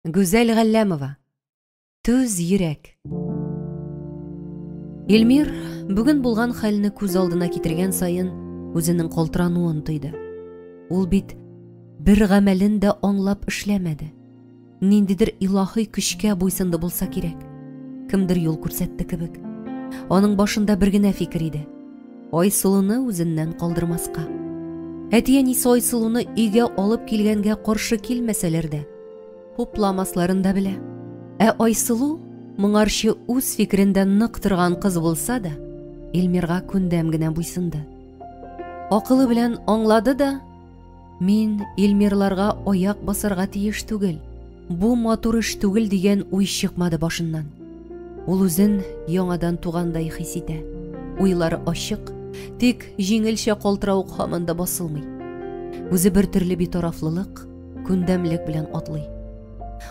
Гүзәл Галләмова. Түз йөрәк. Илмир бүген булган хәлне күз алдына китергән саен үзенең калтырануын тойды. Ул бит бер гамәлен дә аңлап эшләмәде. Ниндидер илаһи көчкә буйсынды булса кирәк. Кемдер юл күрсәтте кебек. Аның башында бер генә фикер иде. Айсылуны үзеннән калдырмаска. Әти-әнисе Айсылуны өйгә алып килгәнгә каршы килмәсәләр дә, хупламасларын да белә. Ә Айсылу моңарчы үз фикерендә нык торган кыз булса да, Илмирга күндәм генә буйсынды. Акылы белән аңлады да, мин Илмирларга аяк басарга тиеш түгел, бу матур эш түгел дигән уй чыкмады башыннан. Ул үзен яңадан тугандай хис итә. Уйлары ачык, тик җиңелчә калтыравык һаман да басылмый. Үзе бер төрле битарафлылык, күндәмлек белән атлый.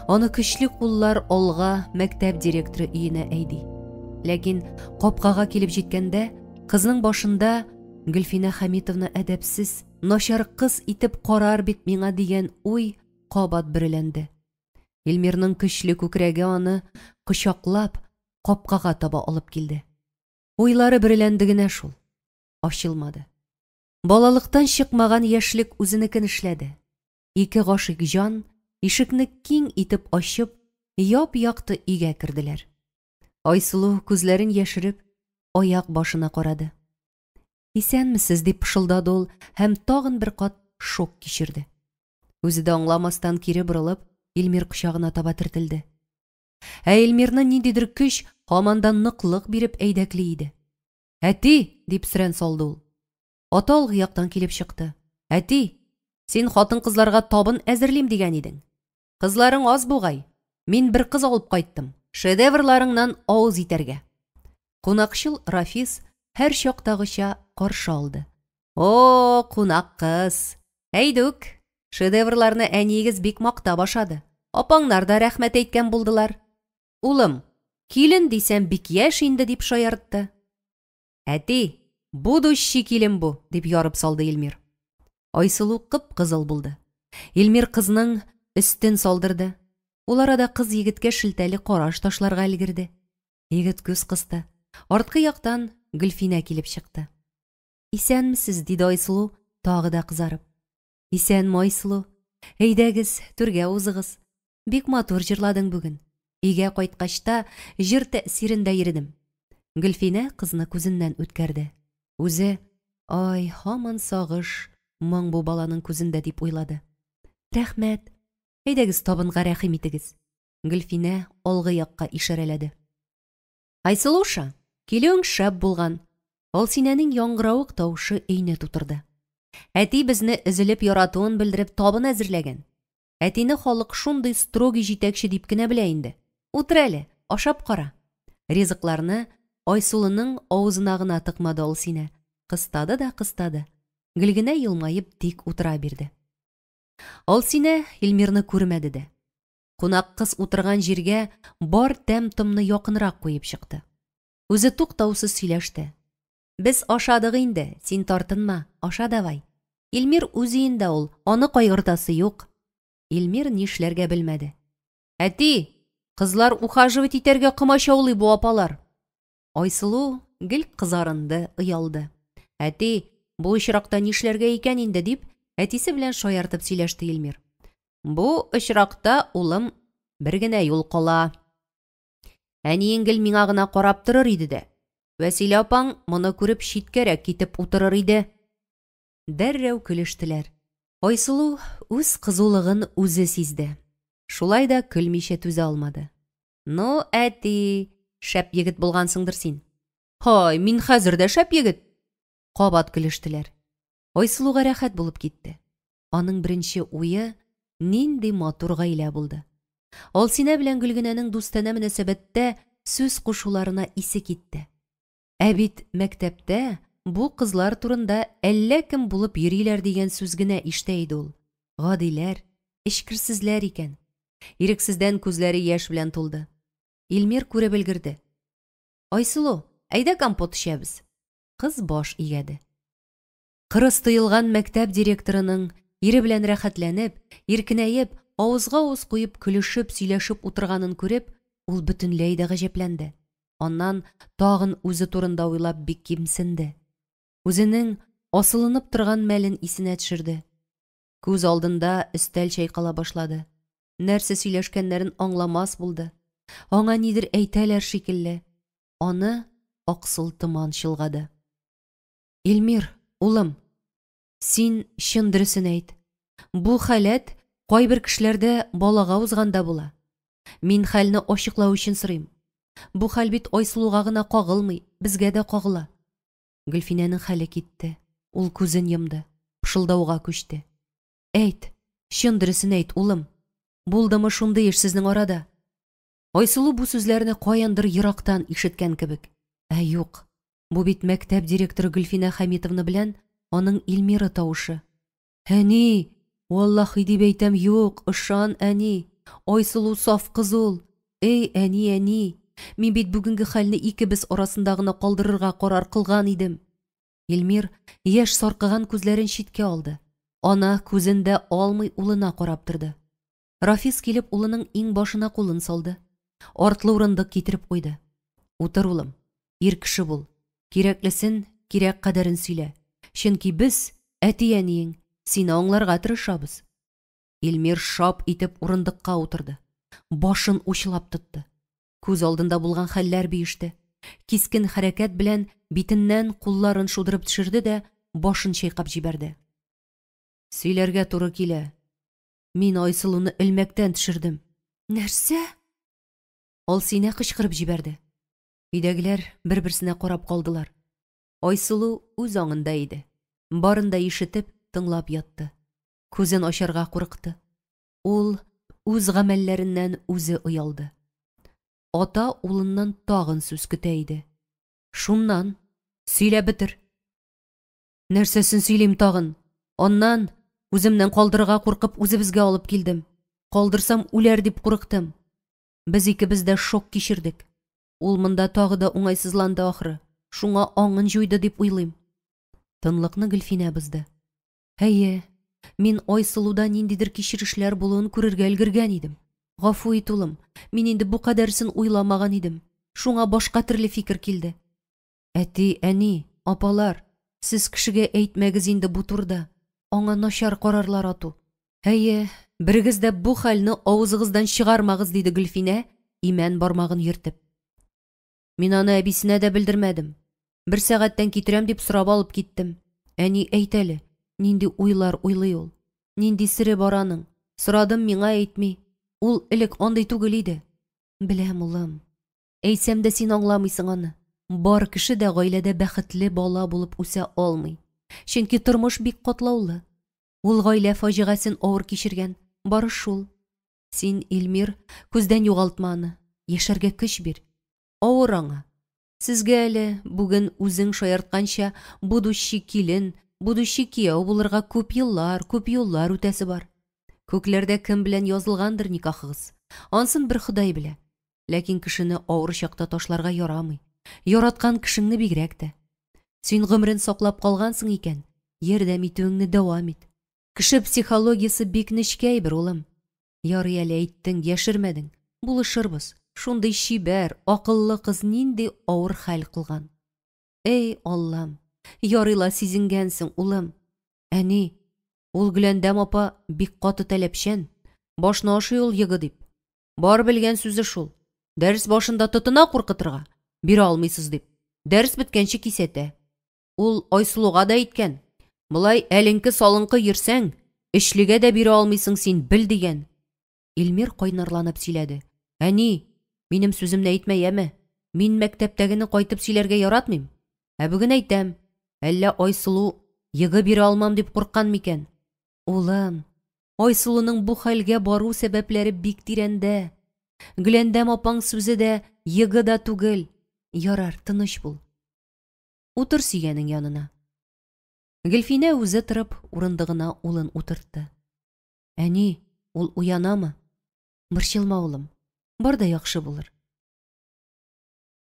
Аны көчле куллар алга мәктәп директоры өенә әйди. Ләкин капкага килеп җиткәндә, кызның башында Гөлфинә Хәмитовна әдәпсез, начар кыз итеп карар бит миңа дигән уй кабат бөреләнде. Илмирның көчле күкрәге аны кочаклап, капкага таба алып килде. Уйлары бөреләнде генә шул. Ачылмады. Балалыктан чыкмаган яшьлек үзенекен эшләде. Ике гашыйк җан, ишекне киң итеп ачып, яп-якты өйгә керделәр. Айсылу, күзләрен яшереп, аяк башына карады. Исәнмесез, дип пышылдады ул һәм тагын бер кат шок кичерде. Үзе дә аңламастан кире борылып, Илмир кочагына таба төртелде. Ә Илмирны ниндидер көч һаман да ныклык биреп әйдәкли иде. Әти! дип сөрән салды ул. Ата алгы яктан килеп чыкты. Әти, син хатын-кызларга табын әзерлим дигән идең. Кызларың аз бугай. Мин бер кыз алып кайттым. Шедеврларыңнан авыз итәргә. Кунакчыл Рафис һәр чактагыча каршы алды. О, кунак кыз! Әйдүк, шедеврларны әниегез бик мактап ашады. Апаңнар да рәхмәт әйткән булдылар. Улым, килен дисәм бик яшь инде, дип шаяртты. Әти, будущий килен бу, дип ярып салды Илмир. Айсылу кып-кызыл булды. Илмир кызның өстен салдырды. Ул арада кыз егеткә шелтәле караш ташларга өлгерде. Егет күз кысты. Арткы яктан Гөлфинә килеп чыкты. Исәнмесез, диде Айсылу, тагы да кызарып. Исәнме, Айсылу. Әйдәгез, түргә узыгыз. Бик матур җырладың бүген. Өйгә кайткач та җыр тәэсирендә йөредем. Гөлфинә кызны күзеннән үткәрде. Үзе, ай, һаман сагыш, моң бу баланың күзендә дип уйлады. Рәхмәт. Әйдәгез табынга рәхим итегез. Гөлфинә алгы якка ишарәләде. Айсылуша, килүең шәп булган. Алсинәнең яңгыравык тавышы өйне тутырды. Әти безне өзелеп яратуын белдереп табын әзерләгән. Әтине халык шундый строгий җитәкче дип кенә белә инде. Утыр әле, ашап кара. Ризыкларны Айсулының авызына гына тыкмады Алсинә. Кыстады да кыстады. Гөлгенә елмаеп тик утыра бирде. Алсинә Илмирны күрмәде дә. Кунак кыз утырган җиргә бар тәм-томны якынрак куеп чыкты. Үзе туктаусыз сөйләште. Без ашадык инде, син тартынма, аша давай. Илмир үз өендә ул, аны кайгыртасы юк. Илмир нишләргә белмәде. Әти, кызлар ухаживать итәргә комачаулый бу апалар. Айсылу гел кызарынды, оялды. Әти, бу очракта нишләргә икән инде, дип, әтисе белән шаяртып сөйләште Илмир. Бу очракта, улым, бер генә юл кала. Әниең гел миңа гына карап торыр иде дә. Вәсилә апаң моны күреп читкәрәк китеп утырыр иде. Дәррәү көлештеләр. Айсылу үз кызулыгын үзе сизде. Шулай да көлмичә түзә алмады. Ну, әти, шәп егет булгансыңдыр син. Һай, мин хәзер дә шәп егет. Кабат көлештеләр. Айсылуга рәхәт булып китте. Аның беренче уе нинди матур гаилә булды. Алсинә белән Гөлгенәнең дустанә мөнәсәбәттә сүз кушуларына исе китте. Ә бит мәктәптә бу кызлар турында әллә кем булып йөриләр дигән сүз генә ишетә иде ул. Гадиләр, эчкерсезләр икән. Ирексездән күзләре яшь белән тулды. Илмир күреп өлгерде. Айсылу, әйдә компот эчәбез. Кыз баш игәде. Кырыс тоелган мәктәп директорының ире белән рәхәтләнеп, иркенәеп, авызга-авыз куеп көлешеп сөйләшеп утырганын күреп, ул бөтенләй дә гаҗәпләнде. Аннан тагын үзе турында уйлап бик кимсенде. Үзенең асылынып торган мәлен исенә төшерде. Күз алдында өстәл чайкала башлады. Нәрсә сөйләшкәннәрен аңламас булды. Аңа нидер әйтәләр шикелле. Аны аксыл томан чолгады. Илмир, улым, син чын дөресен әйт. Бу халәт кайбер кешеләрдә балага узганда була. Мин хәлне ачыклау өчен сорыйм. Бу хәл бит Айсылуга гына кагылмый, безгә дә кагыла. Гөлфинәнең хәле китте. Ул күзен йомды, пышылдауга күчте. Әйт, чын дөресен әйт, улым. Булдымы шундый эш сезнең арада? Айсылу бу сүзләрне каяндыр ерактан ишеткән кебек. Ә юк, бу бит мәктәп директоры Гөлфинә Хәмитовна белән аның Илмиры тавышы. Әни, валлахи дип әйтәм, юк, ышан, әни. Айсылу саф кыз ул. Эй, әни, әни, мин бит бүгенге хәлне икебез арасында гына калдырырга карар кылган идем. Илмир яшь саркыган күзләрен читкә алды. Ана күзен дә алмый улына карап торды. Рафис килеп улының иңбашына кулын салды. Артлы урындык китереп куйды. Утыр, улым, ир кеше бул. Кирәклесен, кирәк кадәрен сөйлә. Чөнки без, әти-әниең, сине аңларга тырышабыз. Илмир шап итеп урындыкка утырды. Башын учлап тотты. Күз алдында булган хәлләр биеште. Кискен хәрәкәт белән битеннән кулларын шудырып төшерде дә башын чайкап җибәрде. Сөйләргә туры килә. Мин Айсылуны элмәктән төшердем. Нәрсә? Алсинә кычкырып җибәрде. Өйдәгеләр бер-берсенә карап калдылар. Айсылу үз аңында иде. Барын да ишетеп, тыңлап ятты. Күзен ачарга курыкты. Ул үз гамәлләреннән үзе оялды. Ата улыннан тагын сүз көтә иде. Шуннан, сөйләп бетер. Нәрсәсен сөйлим тагын? Аннан, үземнән калдырырга куркып, үзебезгә алып килдем. Калдырсам, үләр дип курыктым. Без икебез дә шок кичердек. Ул монда тагы да уңайсызланды ахры. Шуңа аңын җуйды дип уйлыйм. Тынлыкны Гөлфинә бозды. Әйе, мин Айсылуда ниндидер кичерешләр булуын күрергә өлгергән идем. Гафу ит, улым, мин инде бу кадәресен уйламаган идем. Шуңа башка төрле фикер килде. Әти, әни, апалар, сез кешегә әйтмәгез инде бу турыда. Аңа начар карарлар ату. Әйе, берегез дә бу хәлне авызыгыздан чыгармагыз, диде Гөлфинә, имән бармагын йөртеп. Мин аны әбисенә дә белдермәдем. Бер сәгатьтән китерәм дип сорап алып киттем. Әни, әйт әле, нинди уйлар уйлый ул? Нинди сере бар аның? Сорадым, миңа әйтми. Ул элек андый түгел иде. Беләм, улым. Әйтсәм дә син аңламыйсың аны. Бар кеше дә гаиләдә бәхетле бала булып үсә алмый. Чөнки тормыш бик катлаулы. Ул гаилә фаҗигасен авыр кичергән. Бары шул. Син, Илмир, күздән югалтма аны. Яшәргә көч бир. Авыр аңа. Сезгә әле бүген үзең шаяртканча будущий килен, будущий кияү булырга күп еллар, күп юллар үтәсе бар. Күкләрдә кем белән язылгандыр никахыгыз. Ансын бер Ходай белә. Ләкин кешене авыр чакта ташларга ярамый. Яраткан кешеңне бигрәк тә. Син гомерен саклап калгансың икән, ярдәм итүеңне дәвам ит. Кеше психологиясе бик нечкә әйбер, улым. Ярый әле әйттең, яшермәдең. Булышырбыз. Шундый чибәр, акыллы кыз нинди авыр хәл кылган. Эй, Аллам, ярый ла сизенгәнсең, улым. Әни, ул Гөләндәм апа бик каты таләпчән. Башны ашый ул егы дип. Бар белгән сүзе шул. Дәрес башында тотына куркытырга, бирә алмыйсыз дип. Дәрес беткәнче кисәтә. Ул Айсылуга да әйткән. Болай әленке-салынкы йөрсәң, өчлегә дә бирә алмыйсың син, бел дигән. Илмир кайнарланып сөйләде. Әни, минем сүземне әйтмә, яме. Мин мәктәптәгене кайтып сөйләргә яратмыйм. Ә бүген әйтәм. Әллә Айсылу егы бирә алмам дип курыккан микән? Улым, Айсылуның бу хәлгә бару сәбәпләре бик тирәндә. Гөләндәм апаң сүзе дә егы да түгел. Ярар, тыныч бул. Утыр сөйгәнең янына. Гөлфинә үзе торып, урындыгына улын утыртты. Әни, ул уянамы? Борчылма, улым. Бар да яхшы булыр.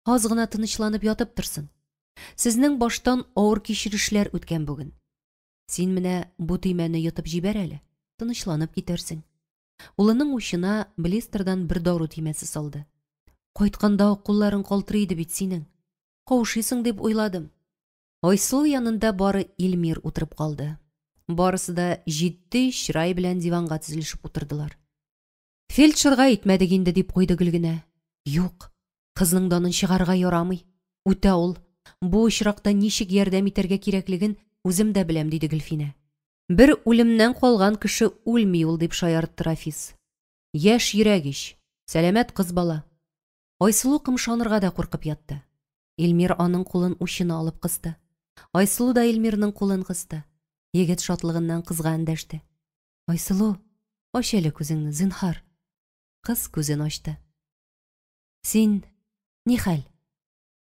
Аз гына тынычланып ятып торсын. Сезнең баштан авыр кичерешләр үткән бүген. Син менә бу төймәне йотып җибәр әле, тынычланып китәрсең. Улының учына блистердан бер дару төймәсе салды. Кайтканда ук кулларың калтырый иде бит синең. Каушыйсың дип уйладым. Айсылу янында бары Илмир утырып калды. Барысы да җитди чырай белән диванга тезелешеп утырдылар. Фельдшерга әйтмәдек инде, дип куйды Гөлгенә. Юк, кызның данын чыгарырга ярамый. Үтә ул. Бу очракта ничек ярдәм итәргә кирәклеген үзем дә беләм, диде Гөлфинә. Бер үлемнән калган кеше үлми ул, дип шаяртты Рафис. Яшь йөрәк ич, сәламәт кыз бала. Айсылу кымшанырга да куркып ятты. Илмир аның кулын учына алып кысты. Айсылу да Илмирның кулын кысты. Егет шатлыгыннан кызга эндәште. Айсылу, ач әле күзеңне, зинһар. Кыз күзен ачты. Син нихәл?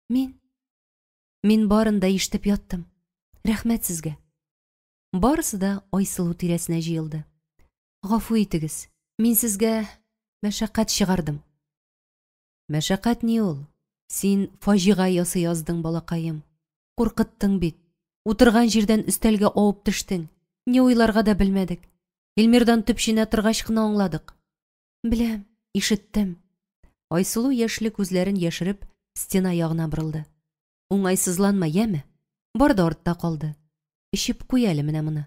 Мин? Мин барын да ишетеп яттым. Рәхмәт сезгә. Барысы да Айсылу тирәсенә җыелды. Гафу итегез, мин сезгә мәшәкать чыгардым. Мәшәкать ни ул? Син фаҗига ясый яздың, балакаем. Куркыттың бит. Утырган җирдән өстәлгә авып төштең. Ни уйларга да белмәдек. Илмирдан төпченә торгач кына аңладык. Беләм, ишеттем. Айсылу яшьле күзләрен яшереп, стена ягына борылды. Уңайсызланма, яме? Бар да артта калды. Эчеп куй әле менә моны.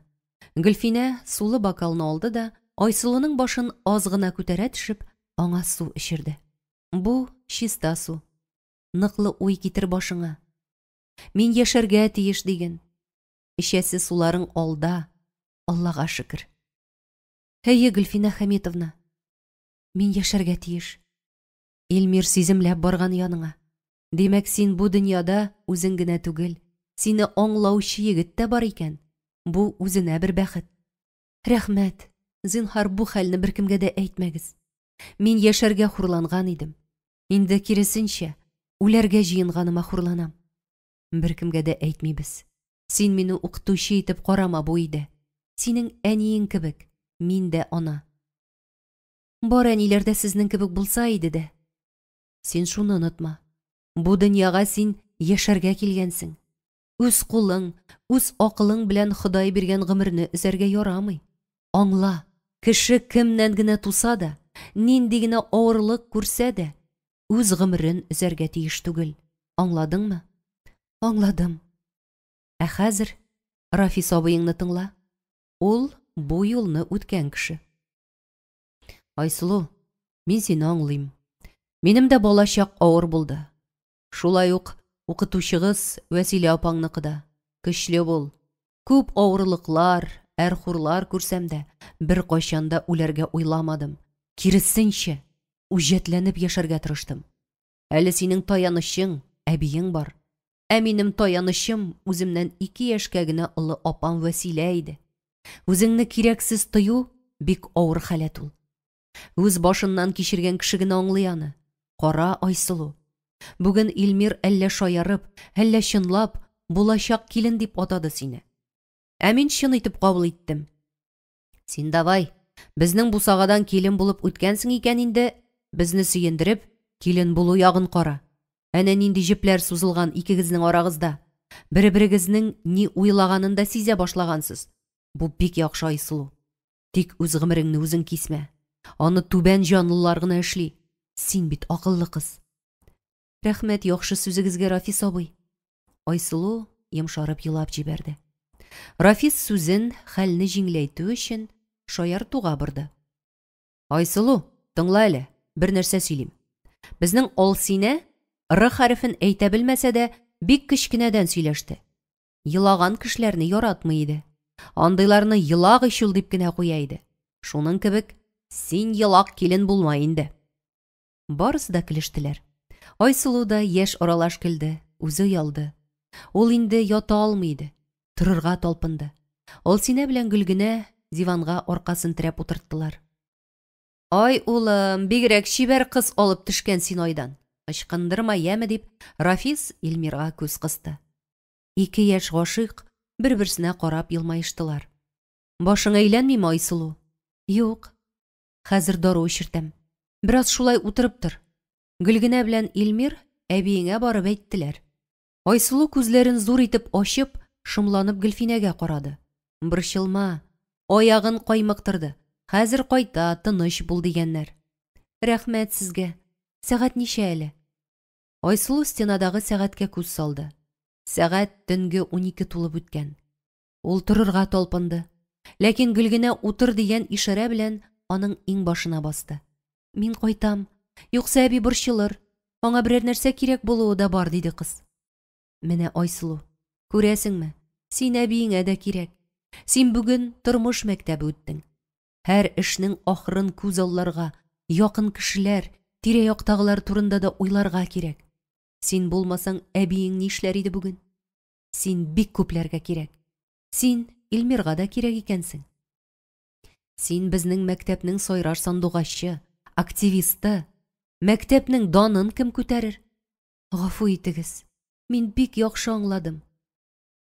Гөлфинә сулы бокалны алды да, Айсылуның башын аз гына күтәрә төшеп, аңа су эчерде. Бу чиста су. Ныклы уй китер башыңа. Мин яшәргә тиеш диген. Эчәсе суларың алда, Аллага шөкер. Әйе, Гөлфинә Хәмитовна. Мин яшәргә тиеш. Илмир сиземләп барган яныңа. Димәк, син бу дөньяда үзең генә түгел, сине аңлаучы егет тә бар икән. Бу үзенә бер бәхет. Рәхмәт. Зинһар, бу хәлне беркемгә дә әйтмәгез. Мин яшәргә хурланган идем. Инде киресенчә, үләргә җыенганыма хурланам. Беркемгә дә әйтмибез. Син мине укытучы итеп карама бу өйдә. Синең әниең кебек, мин дә ана. Бар әниләр дә сезнең кебек булса иде дә. Син шуны онытма. Бу дөньяга син яшәргә килгәнсең. Үз кулың, үз акылың белән Ходай биргән гомерне өзәргә ярамый. Аңла, кеше кемнән генә туса да, нинди генә авырлык күрсә дә, үз гомерен өзәргә тиеш түгел. Аңладыңмы? Аңладым. Ә хәзер Рафис абыеңны тыңла. Ул бу юлны үткән кеше. Айсылу, мин сине аңлыйм. Минем дә балачак авыр булды. Шулай ук укытучыгыз Вәсилә апаңныкы да. Көчле бул. Күп авырлыклар, әрхурлар күрсәм дә, беркайчан да үләргә уйламадым. Киресенчә, үҗәтләнеп яшәргә тырыштым. Әле синең таянычың, әбиең бар. Ә минем таянычым үземнән 2 яшькә генә олы апам Вәсилә иде. Үзеңне кирәксез тою бик авыр халәт ул. Үз башыннан кичергән кеше генә аңлый аны. Кара, Айсылу. Бүген Илмир әллә шаярып, әллә чынлап, булачак килен дип атады сине. Ә мин чын итеп кабул иттем. Син давай, безнең бусагадан килен булып үткәнсең икән инде, безне сөендереп, килен булу ягын кара. Әнә нинди җепләр сузылган икегезнең арагызда. Бер-берегезнең ни уйлаганын да сизә башлагансыз. Бу бик яхшы, Айсылу. Тик үз гомереңне үзең кисмә. Аны түбән җанлылар гына эшли. Син бит акыллы кыз. Рәхмәт яхшы сүзегезгә, Рафис абый. Айсылу йомшарып елап җибәрде. Рафис сүзен хәлне җиңеләйтү өчен шаяртуга борды. Айсылу, тыңла әле, бер нәрсә сөйлим. Безнең Алсинә Р хәрефен әйтә белмәсә дә, бик кечкенәдән сөйләште. Елаган кешеләрне яратмый иде. Андыйларны елак ич ул дип кенә куя иде. Шуның кебек, син елак килен булма инде. Барысы да көлештеләр. Айсылу да яшь аралаш көлде, үзе оялды. Ул инде ята алмый иде. Торырга талпынды. Алсинә белән Гөлгенә диванга аркасын терәп утырттылар. Ай, улым, бигрәк чибәр кыз алып төшкән син айдан. Ычкындырма, яме, дип, Рафис Илмирга күз кысты. Ике яшь гашыйк бер-берсенә карап елмаештылар. Башың әйләнмиме, Айсылу? Юк. Хәзер дару эчертәм. Бераз шулай утырып тор. Гөлгенә белән Илмир әбиеңә барып әйттеләр. Айсылу күзләрен зур итеп ачып, шомланып Гөлфинәгә карады. Борчылма, аягын каймыктырды. Хәзер кайта, тыныч бул дигәннәр. Рәхмәт сезгә. Сәгать ничә әле? Айсылу стенадагы сәгатькә күз салды. Сәгать төнге 12 тулып үткән. Ул торырга талпынды. Ләкин Гөлгенә утыр дигән ишарә белән аның иңбашына басты. Мин кайтам. Юкса әби борчылыр. Аңа берәр нәрсә кирәк булуы да бар, диде кыз. Менә Айсылу, күрәсеңме, син әбиеңә дә кирәк. Син бүген тормыш мәктәбе үттең. Һәр эшнең ахырын күз алларга, якын кешеләр, тирә-яктагылар турында да уйларга кирәк. Син булмасаң, әбиең нишләр иде бүген? Син бик күпләргә кирәк. Син Илмирга да кирәк икәнсең. Син безнең мәктәпнең сайрар сандугачы, активисты. Мәктәпнең данын кем күтәрер? Гафу итегез. Мин бик яхшы аңладым.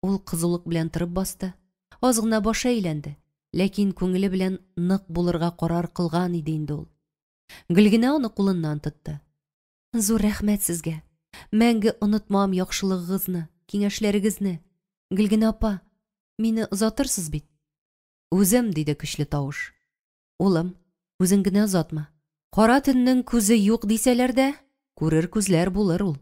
Ул кызулык белән торып басты. Аз гына башы әйләнде, ләкин күңеле белән нык булырга карар кылган иде инде ул. Гөлгенә аны кулыннан тотты. Зур рәхмәт сезгә. Мәңге онытмам яхшылыгыгызны, киңәшләрегезне. Гөлгенә апа, мине озатырсыз бит? Үзем, диде көчле тавыш. Улым, үзең генә озатма. Кара төннең күзе юк дисәләр дә, күрер күзләр булыр ул.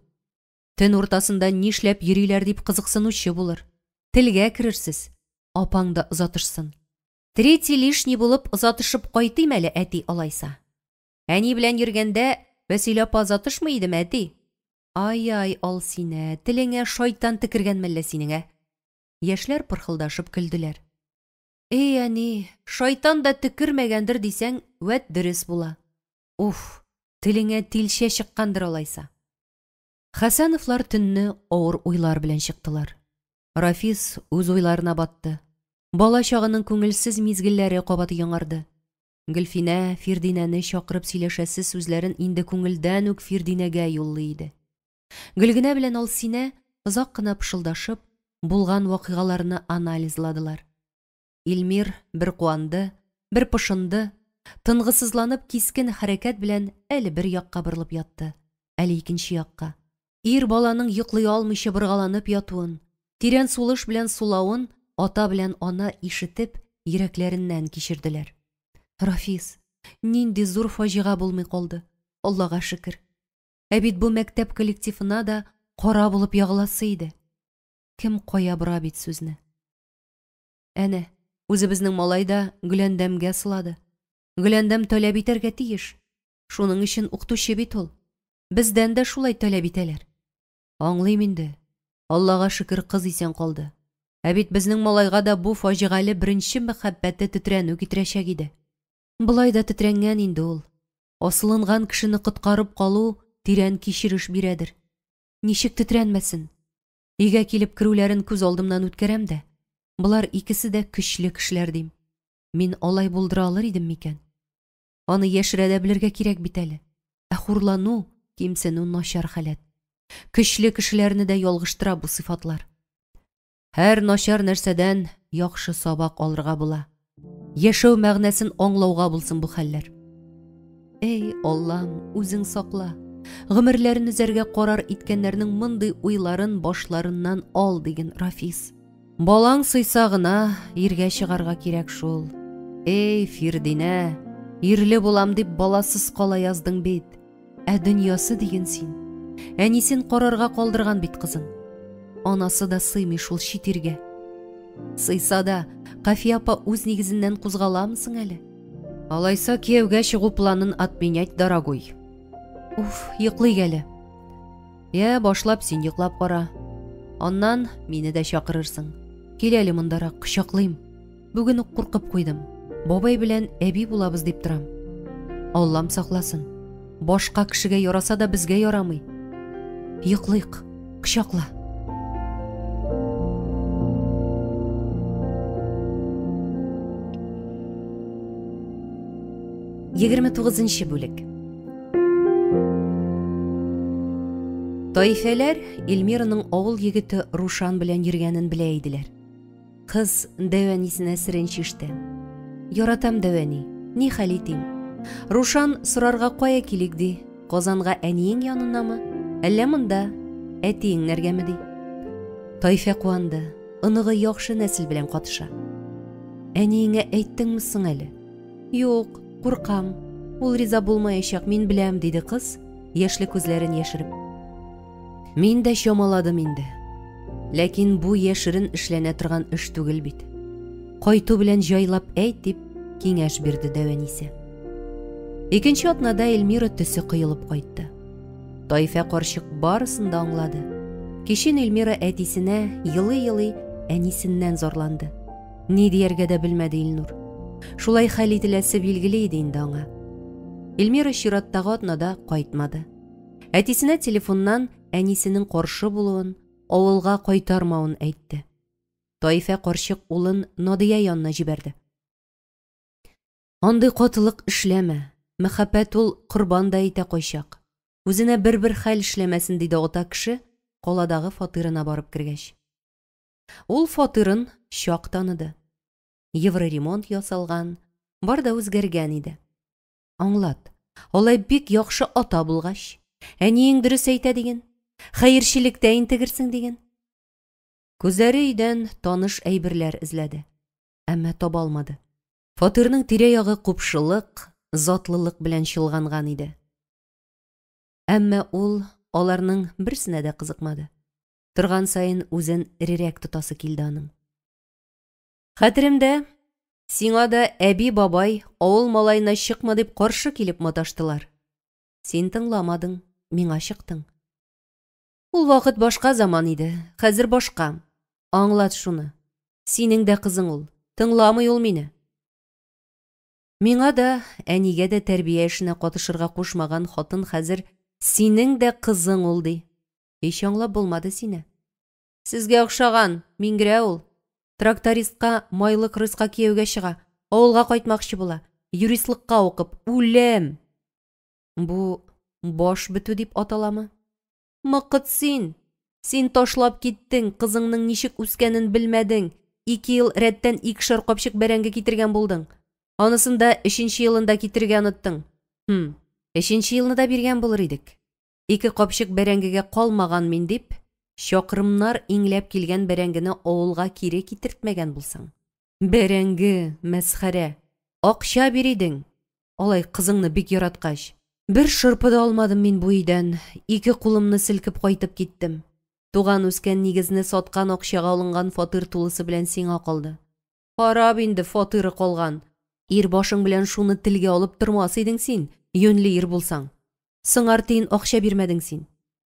Төн уртасында нишләп йөриләр дип кызыксынучы булыр. Телгә керерсез. Апаң да озатышсын. Третий лишний булып озатышып кайтыйм әле, әти, алайса. Әни белән йөргәндә Вәсилә апа озатышмый идеме, әти? Ай-ай, Алсинә, телеңә шайтан төкергән мәллә синең, ә? Яшьләр пырхылдашып көлделәр. Эй, әни, шайтан да төкермәгәндер дисәң, вәт дөрес була. Уф, телеңә тилчә чыккандыр алайса. Хәсәновлар төнне авыр уйлар белән чыктылар. Рафис үз уйларына батты. Бала чагының күңелсез мизгелләре кабат яңарды. Гөлфинә Фирдинәне чакырып сөйләшәсе сүзләрен инде күңелдән үк Фирдинәгә юллый иде. Гөлгенә белән Алсинә озак кына пышылдашып, булган вакыйгаларны анализладылар. Илмир бер куанды, бер пошынды, тынгысызланып кискен хәрәкәт белән әле бер якка борылып ятты, әле икенче якка. Ир баланың йоклый алмыйча боргаланып ятуын, тирән сулыш белән сулавын ата белән ана ишетеп, йөрәкләреннән кичерделәр. Рафис, нинди зур фаҗига булмый калды, Аллага шөкер. Ә бит бу мәктәп коллективына да кара булып ягыласы иде. Кем кая бора бит сүзне. Әнә, үзебезнең малай да Гөләндәмгә сылады. Гөләндәм таләп итәргә тиеш. Шуның өчен укытучы бит ул. Бездән дә шулай таләп итәләр. Аңлыйм инде. Аллага шөкер, кыз исән калды. Ә бит безнең малайга да бу фаҗигале беренче мәхәббәте тетрәнү китерәчәк иде. Болай да тетрәнгән инде ул. Асылынган кешене коткарып калу тирән кичереш бирәдер. Ничек тетрәнмәсен? Өйгә килеп керүләрен күз алдымнан үткәрәм дә, болар икесе дә көчле кешеләр дим. Мин алай булдыра алыр идем микән? Аны яшерә дә белергә кирәк бит әле. Ә хурлану, кимсенү начар халәт. Көчле кешеләрне дә ялгыштыра бу сыйфатлар. Һәр начар нәрсәдән яхшы сабак алырга була. Яшәү мәгънәсен аңлауга булсын бу хәлләр. Эй, Аллам, үзең сакла. Гомерләрен өзәргә карар иткәннәрнең мондый уйларын башларыннан ал, диген Рафис. Балаң сыйса гына иргә чыгарга кирәк шул. Эй, Фирдинә, ирле булам дип баласыз кала яздың бит. Ә дөньясы диген син. Әнисен карарга калдырган бит кызын. Анасы да сыймый шул чит иргә. Сыйса да, Кафия апа үз нигезеннән кузгаламы соң әле? Алайса кияүгә чыгу планын отменять, дорогой. Уф, йоклыйк әле. Я, башлап син йоклап кара. Аннан мине дә чакырырсың. Кил әле мондарак, кочаклыйм. Бүген үк куркып куйдым. Бабай белән әби булабыз дип торам. Аллам сакласын. Башка кешегә яраса да безгә ярамый. Йоклыйк, кочакла. 29 бүлек. Таифәләр Эльмираның авыл егете Рушан белән йөргәнен белә иделәр. Кыз дәү әнисенә серен чиште. Яратам дәү әни, ни хәл итим? Рушан сорарга кая килик ди? Казанга әниең янынамы? Әллә монда әтиеңнәргәме ди? Таифә куанды. Оныгы яхшы нәсел белән катыша. Әниеңә әйттеңме соң әле? Юк, куркам. Ул риза булмаячак, мин беләм, диде кыз, яшьле күзләрен яшереп. Мин дә чамаладым инде. Ләкин бу яшерен эшләнә торган эш түгел бит. Кайту белән җайлап әйт, дип киңәш бирде дәү әнисе. Икенче атнада Эльмира төсе коелып кайтты. Таифә карчык барысын да аңлады. Кичен Эльмира әтисенә елый-елый әнисеннән зарланды. Ни дияргә дә белмәде Илнур. Шулай хәл ителәсе билгеле иде инде аңа. Эльмира чираттагы атнада кайтмады. Әтисенә телефоннан әнисенең каршы булуын, авылга кайтармавын әйтте. Таифә карчык улын Надия янына җибәрде. Андый катылык эшләмә. Мәхәббәт ул корбан да итә кайчак. Үзенә бер-бер хәл эшләмәсен, диде ата кеше, каладагы фатирына барып кергәч. Ул фатирын чак таныды. Евроремонт ясалган, бар да үзгәргән иде. Аңлат, алай бик яхшы ата булгач, әниең дөрес әйтә диген, хәерчелектә интегерсең диген. Күзләре өйдән таныш әйберләр эзләде, әмма таба алмады. Фатирның тирә-ягы купшылык, затлылык белән чолганган иде. Әмма ул аларның берсенә дә кызыкмады. Торган саен үзен эрерәк тотасы килде аның. Хәтеремдә, сиңа да әби-бабай авыл малаена чыкма дип каршы килеп маташтылар. Син тыңламадың, миңа чыктың. Ул вакыт башка заман иде, хәзер башка. Аңлат шуны. Синең дә кызың ул. Тыңламый ул мине. Миңа да, әнигә дә тәрбия эшенә катышырга кушмаган хатын хәзер синең дә кызың ул ди. Һич аңлап булмады сине. Сезгә охшаган, миңгерә ул. Трактористка, майлы крыска кияүгә чыга, авылга кайтмакчы була, юристлыкка укып, үләм. Бу баш бетү дип аталамы? Мыкыт син! Син ташлап киттең, кызыңның ничек үскәнен белмәдең. Ике ел рәттән икешәр капчык бәрәңге китергән булдың. Анысын да өченче елында китерергә оныттың. Хм, өченче елны да биргән булыр идек. Ике капчык бәрәңгегә калмаган мин дип, чакрымнар иңләп килгән бәрәңгене авылга кире китертмәгән булсаң. Бәрәңге, мәсхәрә. Акча бир идең. Алай кызыңны бик яраткач. Бер шырпы да алмадым мин бу өйдән, ике кулымны селкеп кайтып киттем. Туган-үскән нигезне саткан акчага алынган фатир тулысы белән сиңа калды. Харап инде фатиры калган. Ир башың белән шуны телгә алып тормас идең син, юньле ир булсаң. Сыңар тиен акча бирмәдең син.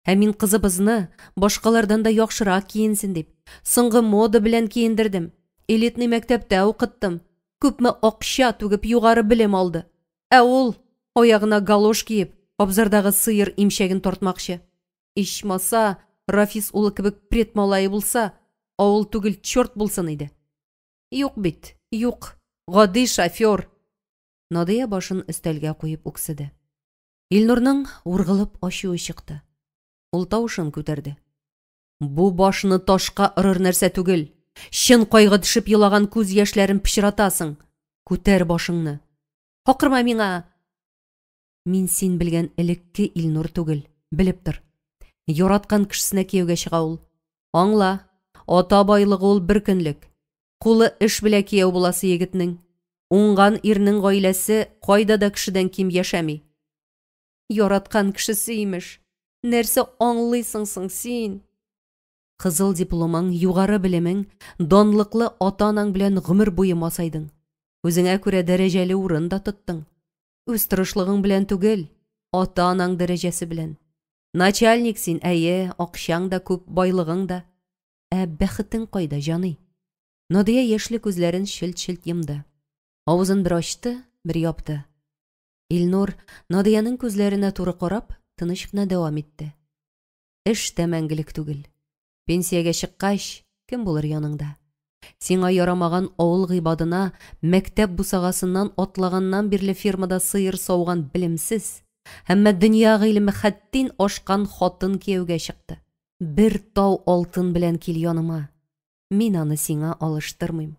Ә мин кызыбызны башкалардан да яхшырак киенсен дип, соңгы мода белән киендердем, элитный мәктәптә укыттым, күпме акча түгеп югары белем алды. Ә ул, аягына галош киеп, абзардагы сыер имчәген тартмакчы. Ичмаса, Рафис улы кебек пред малае булса, авыл түгел черт булсын иде. Юк бит, юк, гади шофер. Надия башын өстәлгә куеп үкседе. Илнурның ургылып ачуы чыкты. Ул тавышын күтәрде. Бу башны ташка орыр нәрсә түгел. Чын кайгы төшеп елаган күз яшьләрен пычратасың. Күтәр башыңны. Акырма миңа! Мин син белгән элекке Илнур түгел, белеп тор. Яраткан кешесенә кияүгә чыга ул. Аңла, ата байлыгы ул бер көнлек. Кулы эш белә кияү буласы егетнең. Уңган ирнең гаиләсе кайда да кешедән ким яшәми. Яраткан кешесе, имеш. Нәрсә аңлыйсың соң син? Кызыл дипломың, югары белемең, данлыклы ата-анаң белән гомер буе масайдың. Үзеңә күрә дәрәҗәле урын да тоттың. Үз тырышлыгың белән түгел, ата-анаң дәрәҗәсе белән. Начальник син, әйе, акчаң да күп, байлыгың да. Ә бәхетең кайда, җаный? Надия яшьле күзләрен челт-челт йомды. Авызын бер ачты, бер япты. Илнур, Надиянең күзләренә туры карап, тыныч кына дәвам итте. Эш тә мәңгелек түгел. Пенсиягә чыккач, кем булыр яныңда? Сиңа ярамаган авыл гыйбадына мәктәп бусагасыннан атлаганнан бирле фермада сыер сауган белемсез, әмма дөнья гыйлеме хәттин ашкан хатын кияүгә чыкты. Бер тау алтын белән кил яныма, мин аны сиңа алыштырмыйм.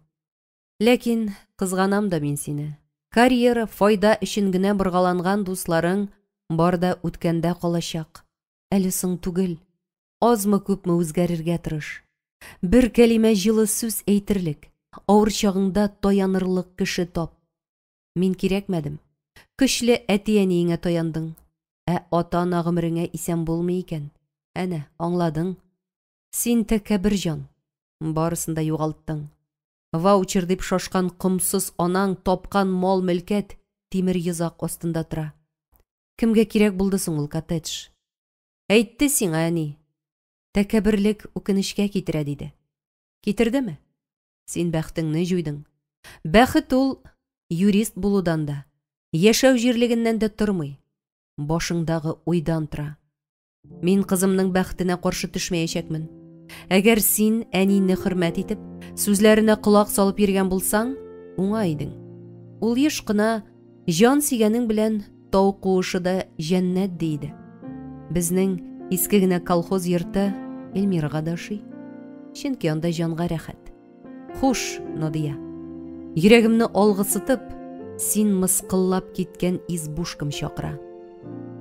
Ләкин кызганам да мин сине. Карьера, файда өчен генә боргаланган дусларың бар да үткәндә калачак. Әле соң түгел. Азмы-күпме үзгәрергә тырыш. Бер кәлимә җылы сүз әйтерлек, авыр чагыңда таянырлык кеше тап. Мин кирәкмәдем. Көчле әти-әниеңә таяндың. Ә ата-ана гомереңә исән булмый икән. Әнә, аңладың. Син тәкәббер җан. Барысын да югалттың. Ваучер дип шашкан комсыз анаң тапкан мал-мөлкәт тимер йозак астында тора. Кемгә кирәк булды соң ул коттедж? Әйтте сиңа әни. Тәкәбберлек үкенечкә китерә, диде. Китердеме? Син бәхетеңне җуйдың. Бәхет ул юрист булудан да, яшәү җирлегеннән дә тормый, башыңдагы уйдан тора. Мин кызымның бәхетенә каршы төшмәячәкмен. Әгәр син әнине хөрмәт итеп, сүзләренә колак салып йөргән булсаң, уңа идең. Ул еш кына җан сөйгәнең белән тау куышы да җәннәт ди иде. Безнең иске генә колхоз йорты Эльмирага да ошый. Чөнки анда җанга рәхәт. Хуш, Надия. Йөрәгемне алгысытып, син мыскыллап киткән избушкам чакыра.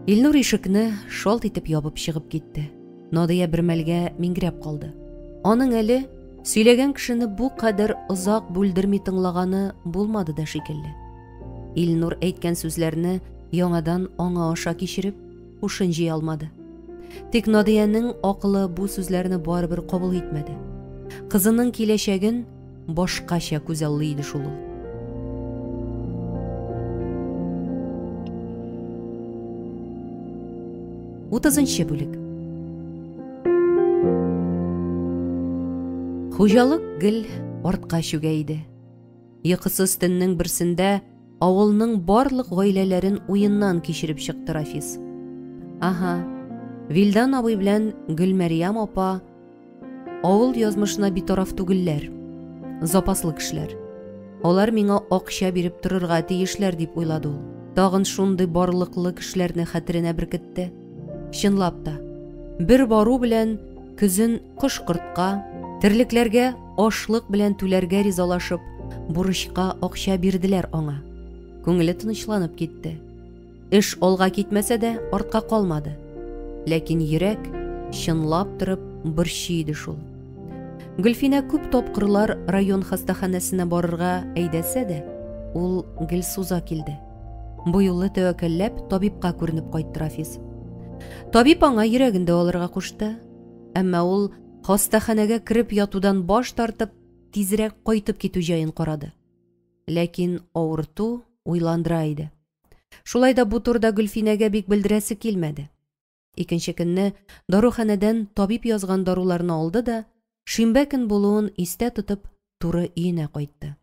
Илнур ишекне шалт итеп ябып чыгып китте. Надия бер мәлгә миңгерәп калды. Аның әле сөйләгән кешене бу кадәр озак бүлдерми тыңлаганы булмады да шикелле. Илнур әйткән сүзләрне яңадан аңа аша кичереп, һушын җыя алмады. Тик Надиянең акылы бу сүзләрне барыбер кабул итмәде. Кызының киләчәген башкача күзаллый иде шул ул. Утызынчы бүлек. Хуҗалык гел артка чүгә иде. Йокысыз төннең берсендә авылның барлык гаиләләрен уеннан кичереп чыкты Рафис. Аһа, Вилдан абый белән Гөлмәрьям апа авыл язмышына битараф түгелләр. Запаслы кешеләр. Алар миңа акча биреп торырга тиешләр дип уйлады ул. Тагын шундый барлыклы кешеләрне хәтеренә беркетте. Чынлап та, бер бару белән көзен кош-кортка, терлекләргә ашлык белән түләргә ризалашып, бурычка акча бирделәр аңа. Күңеле тынычланып китте. Эш алга китмәсә дә, артка калмады. Ләкин йөрәк чынлап торып борчый иде шул. Гөлфинә күп тапкырлар район хастаханәсенә барырга әйдәсә дә, ул гел суза килде. Бу юлы тәвәккәлләп табибка күренеп кайтты Рафис. Табиб аңа йөрәген дә алырга кушты. Әмма ул хастаханәгә кереп ятудан баш тартып, тизрәк кайтып китү җаен карады. Ләкин авырту уйландыра иде. Шулай да бу турыда Гөлфинәгә бик белдерәсе килмәде. Икенче көнне даруханәдән табиб язган даруларны алды да, шимбә көн булуын истә тотып, туры өенә кайтты.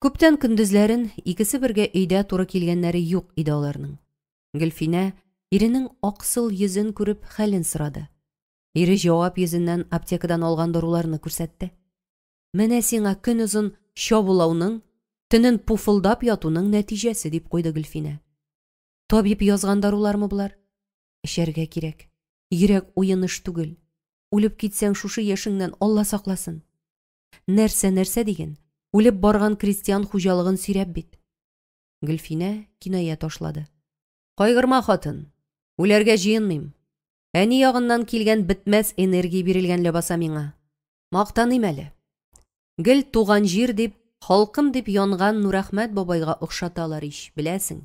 Күптән көндезләрен икесе бергә өйдә туры килгәннәре юк иде аларның. Гөлфинә иренең аксыл йөзен күреп хәлен сорады. Ире җавап йөзеннән аптекадан алган даруларны күрсәтте. Менә сиңа көнозын чабулауның, төнен пуфылдап ятуның нәтиҗәсе, дип куйды Гөлфинә. Табиб язган дарулармы болар? Эчәргә кирәк. Йөрәк уен эш түгел. Үлеп китсәң шушы яшеңнән, Алла сакласын. Нәрсә, нәрсә диген, үлеп барган крестьян хуҗалыгын сөйрәп бит. Гөлфинә киная ташлады. Кайгырма, хатын. Үләргә җыенмыйм. Әни ягыннан килгән бетмәс энергия бирелгән ләбаса миңа. Мактаныйм әле. Гел туган җир дип, халкым дип янган Нурәхмәт бабайга охшаталар ич, беләсең.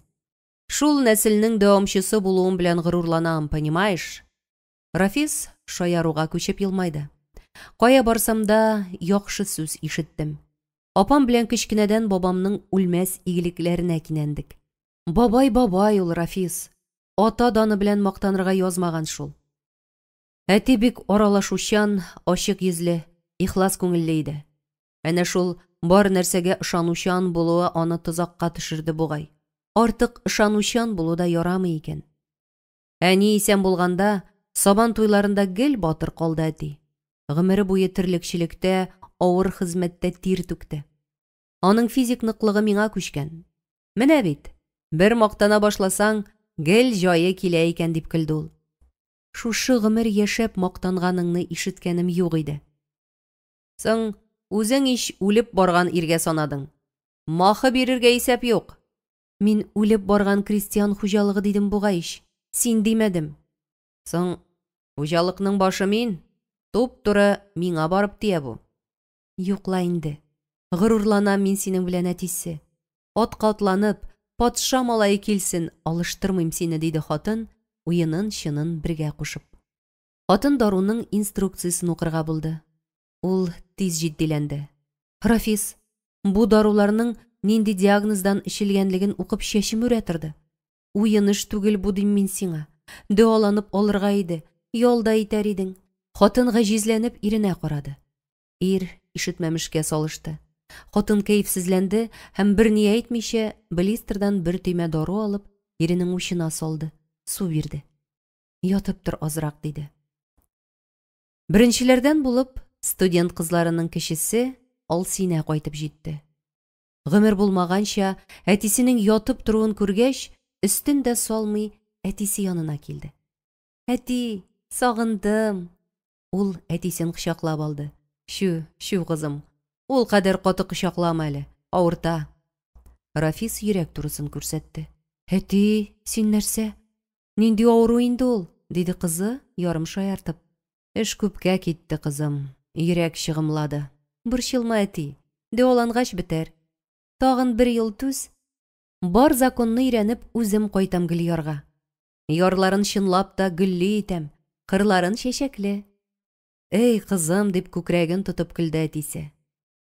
Шул нәселнең дәвамчысы булуым белән горурланам, понимаешь? Рафис шаяруга күчеп елмайды. Кая барсам да, яхшы сүз ишеттем. Апам белән кечкенәдән бабамның үлмәс игелекләренә кинәндек. Бабай бабай ул, Рафис. Ата даны белән мактанырга язмаган шул. Әти бик аралашучан, ачык йөзле, ихлас күңелле иде. Әнә шул бар нәрсәгә ышанучан булуы аны тозакка төшерде бугай. Артык ышанучан булу да ярамый икән. Әни исән булганда, сабан туйларында гел батыр калды әти. Гомере буе терлекчелектә, авыр хезмәттә тир түкте. Аның физик ныклыгы миңа күчкән. Менә бит, бер мактана башласаң, гел җае килә икән, дип көлде ул. Шушы гомер яшәп мактанганыңны ишеткәнем юк иде. Соң, үзең ич үлеп барган иргә санадың. Махы бирергә исәп юк. Мин үлеп барган крестьян хуҗалыгы дидем бугай ич, син димәдем. Соң, хуҗалыкның башы мин, туп-туры миңа барып тия бу. Юк ла инде. Горурланам мин синең белән, әтисе. Атка атланып, патша малае килсен, алыштырмыйм сине, диде хатын, уенын-чынын бергә кушып. Хатын даруның инструкциясен укырга булды. Ул тиз җитдиләнде. Рафис, бу даруларның нинди диагноздан эчелгәнлеген укып чәчем үрә торды. Уен эш түгел бу дим мин сиңа. Дәваланып алырга иде, ял да итәр идең. Хатын гаҗизләнеп иренә карады. Ир ишетмәмешкә салышты. Хатын кәефсезләнде һәм берни әйтмичә, блистердан бер төймә дару алып, иренең учына салды, су бирде. Ятып тор азрак, диде. Беренчеләрдән булып, студент кызларының кечесе Алсинә кайтып җитте. Гомер булмаганча, әтисенең ятып торуын күргәч, өстен дә салмый, әтисе янына килде. Әти, сагындым. Ул әтисен кочаклап алды. Чү, чү, кызым. Ул кадәр каты кочаклама әле, авырта. Рафис йөрәк турысын күрсәтте. Әти, син нәрсә? Нинди авыру инде ул? диде кызы, ярым шаяртып. Эш күпкә китте, кызым. Йөрәк чыгымлады. Борчылма, әти. Дәвалангач бетәр. Тагын бер ел түз. Бар законны өйрәнеп, үзем кайтам Гөльярга. Ярларын чынлап та гөлле итәм, кырларын чәчәкле. Эй, кызым, дип күкрәген тотып көлде әтисе.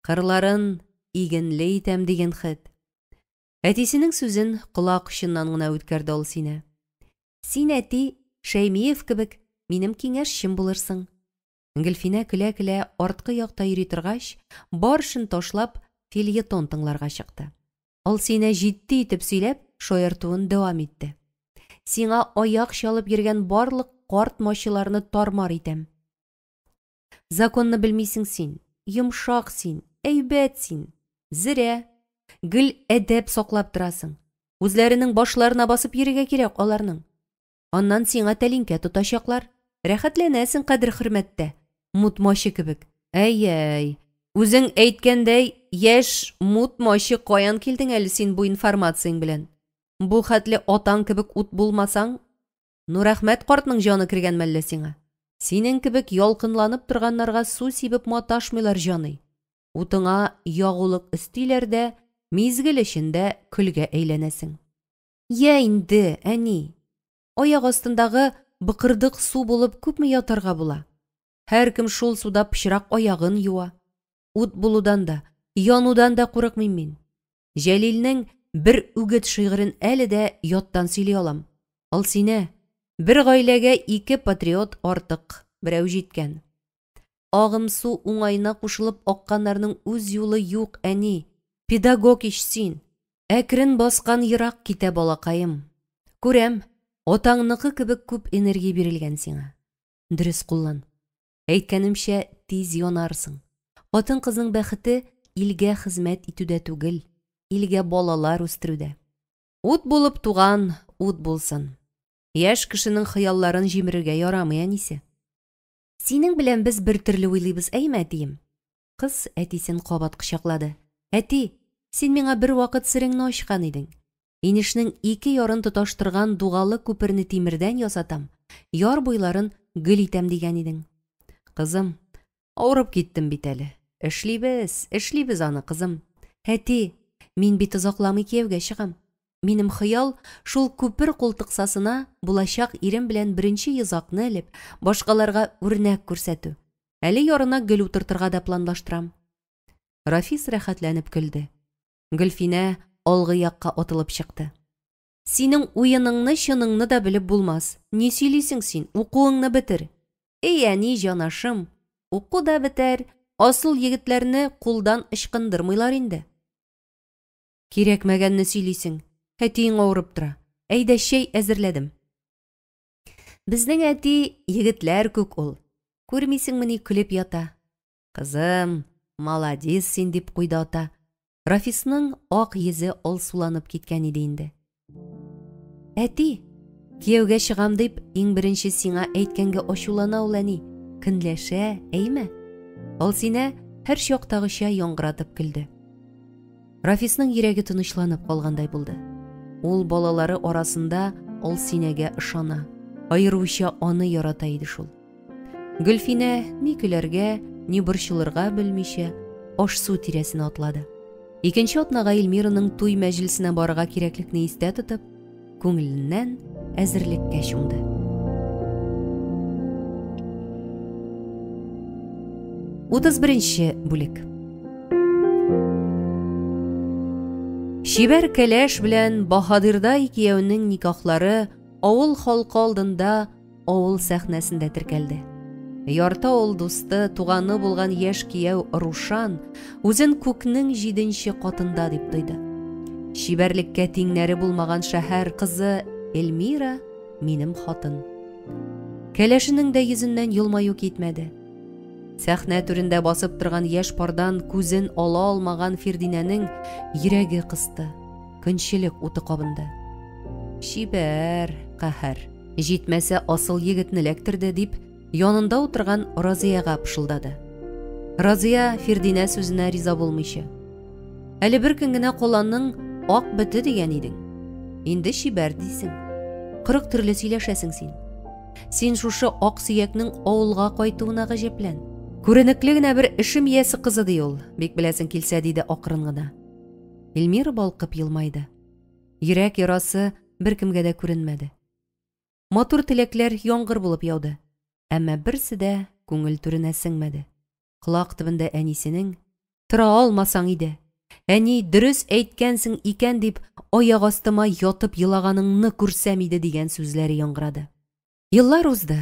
Кырларын игенле итәм диген хет. Әтисенең сүзен колак очыннан гына үткәрде Алсинә. Син, әти, Шәймиев кебек минем киңәшчем булырсың. Гөлфинә көлә-көлә арткы якта йөри торгач, бар эшен ташлап, фельетон тыңларга чыкты. Алсинә җитди итеп сөйләп, шаяртуын дәвам итте. Сиңа аяк чалып йөргән барлык карт мачыларны тармар итәм. Законны белмисең син, йомшак син, әйбәт син. Зерә. Гел әдәп саклап торасың. Үзләренең башларына басып йөрергә кирәк аларның. Аннан сиңа тәлинкә тотачаклар. Рәхәтләнәсең кадер-хөрмәттә. Мут мачы кебек. Әй-әй. Үзең әйткәндәй, яшь мут мачы каян килдең әле син бу информацияң белән? Бу хәтле атаң кебек ут булмасаң, Нурәхмәт картның җаны кергән мәллә сиңа? Синең кебек ялкынланып торганнарга су сибеп маташмыйлар, җаный. Утыңа ягулык өстиләр дә, мизгел эчендә көлгә әйләнәсең. Йә инде, әни. Аяк астындагы быкырдык су булып күпме ятарга була? Һәркем шул суда пычрак аягын юа. Ут булудан да, янудан да курыкмыйм мин. Җәлилнең бер үгет шигырен әле дә яттан сөйли алам. Алсинә, бер гаиләгә ике патриот артык, берәү җиткән. Агым су уңаена кушылып акканнарның үз юлы юк, әни. Педагог ич син. Әкрен баскан ерак китә, балакаем. Күрәм, атаңныкы кебек күп энергия бирелгән сиңа. Дөрес куллан. Әйткәнемчә, тиз янарсың. Хатын-кызның бәхете илгә хезмәт итүдә түгел, илгә балалар үстерүдә. Ут булып туган, ут булсын. Яшь кешенең хыялларын җимерергә ярамый, әнисе. Синең белән без бер төрле уйлыйбыз, әйме, әтием? Кыз әтисен кабат кочаклады. Әти, син миңа бер вакыт сереңне ачкан идең. Инешнең ике ярын тоташтырган дугалы күперне тимердән ясатам, яр буйларын гөл итәм дигән идең. Кызым, авырып киттем бит әле. Эшлибез, эшлибез аны, кызым. Әти, мин бит озакламый кияүгә чыгам. Минем хыял шул күпер култыксасына булачак ирем белән беренче йозакны элеп, башкаларга үрнәк күрсәтү. Әле ярына гөл утыртырга да планлаштырам. Рафис рәхәтләнеп көлде. Гөлфинә алгы якка атылып чыкты. Синең уеныңны, чыныңны да белеп булмас. Ни сөйлисең син? Укуыңны бетер. Эй, әни, җанашым, уку да бетәр, асыл егетләрне кулдан ычкындырмыйлар инде. Кирәкмәгәнне сөйлисең. Әтиең авырып тора. Әйдә, чәй әзерләдем. Безнең әти егетләр күк ул. Күрмисеңмени, көлеп ята. Кызым, маладис син, дип куйды ата. Рафисның ак йөзе алсуланып киткән иде инде. Әти, кияүгә чыгам дип, иң беренче сиңа әйткәнгә ачулана ул әни. Көнләшә, әйме? Алсинә һәр чактагыча яңгыратып көлде. Рафисның йөрәге тынычланып калгандай булды. Ул балалары арасында Алсинәгә ышана, аеруча аны ярата иде шул. Гөлфинә ни көләргә, ни борчылырга белмичә, аш-су тирәсенә атлады. Икенче атнага Эльмираның туй мәҗлесенә барырга кирәклекне истә тотып, күңеленнән әзерлеккә чумды. 31 бүлек. Чибәр кәләш белән баһадирдай кияүнең никахлары авыл халкы алдында авыл сәхнәсендә теркәлде. Ярты авыл дусты, туганы булган яшь кияү Рушан үзен күкнең җиденче катында дип тойды. Чибәрлеккә тиңнәре булмаган шәһәр кызы Эльмира минем хатын. Кәләшенең дә йөзеннән елмаю китмәде. Сәхнә түрендә басып торган яшь пардан күзен ала алмаган Фирдинәнең йөрәге кысты, көнчелек уты кабынды. Чибәр, каһәр. Җитмәсә, асыл егетне эләктерде, дип, янында утырган Разияга пышылдады. Разия Фирдинә сүзенә риза булмыйча. Әле бер көн генә коланның ак бете дигән идең. Инде чибәр дисең. 40 төрле сөйләшәсең син. Син шушы ак сөякнең авылга кайтуына гаҗәплән. Күренекле генә бер эшем иясе кызы ди ул, бик беләсең килсә, диде акрын гына. Эльмира балкып елмайды. Йөрәк ярасы беркемгә дә күренмәде. Матур теләкләр яңгыр булып яуды. Әмма берсе дә күңел түренә сеңмәде. Колак төбендә әнисенең «Тора алмасаң иде! Әни, дөрес әйткәнсең икән дип, аяк астыма ятып елаганыңны күрсәм иде» дигән сүзләре яңгырады. Еллар узды.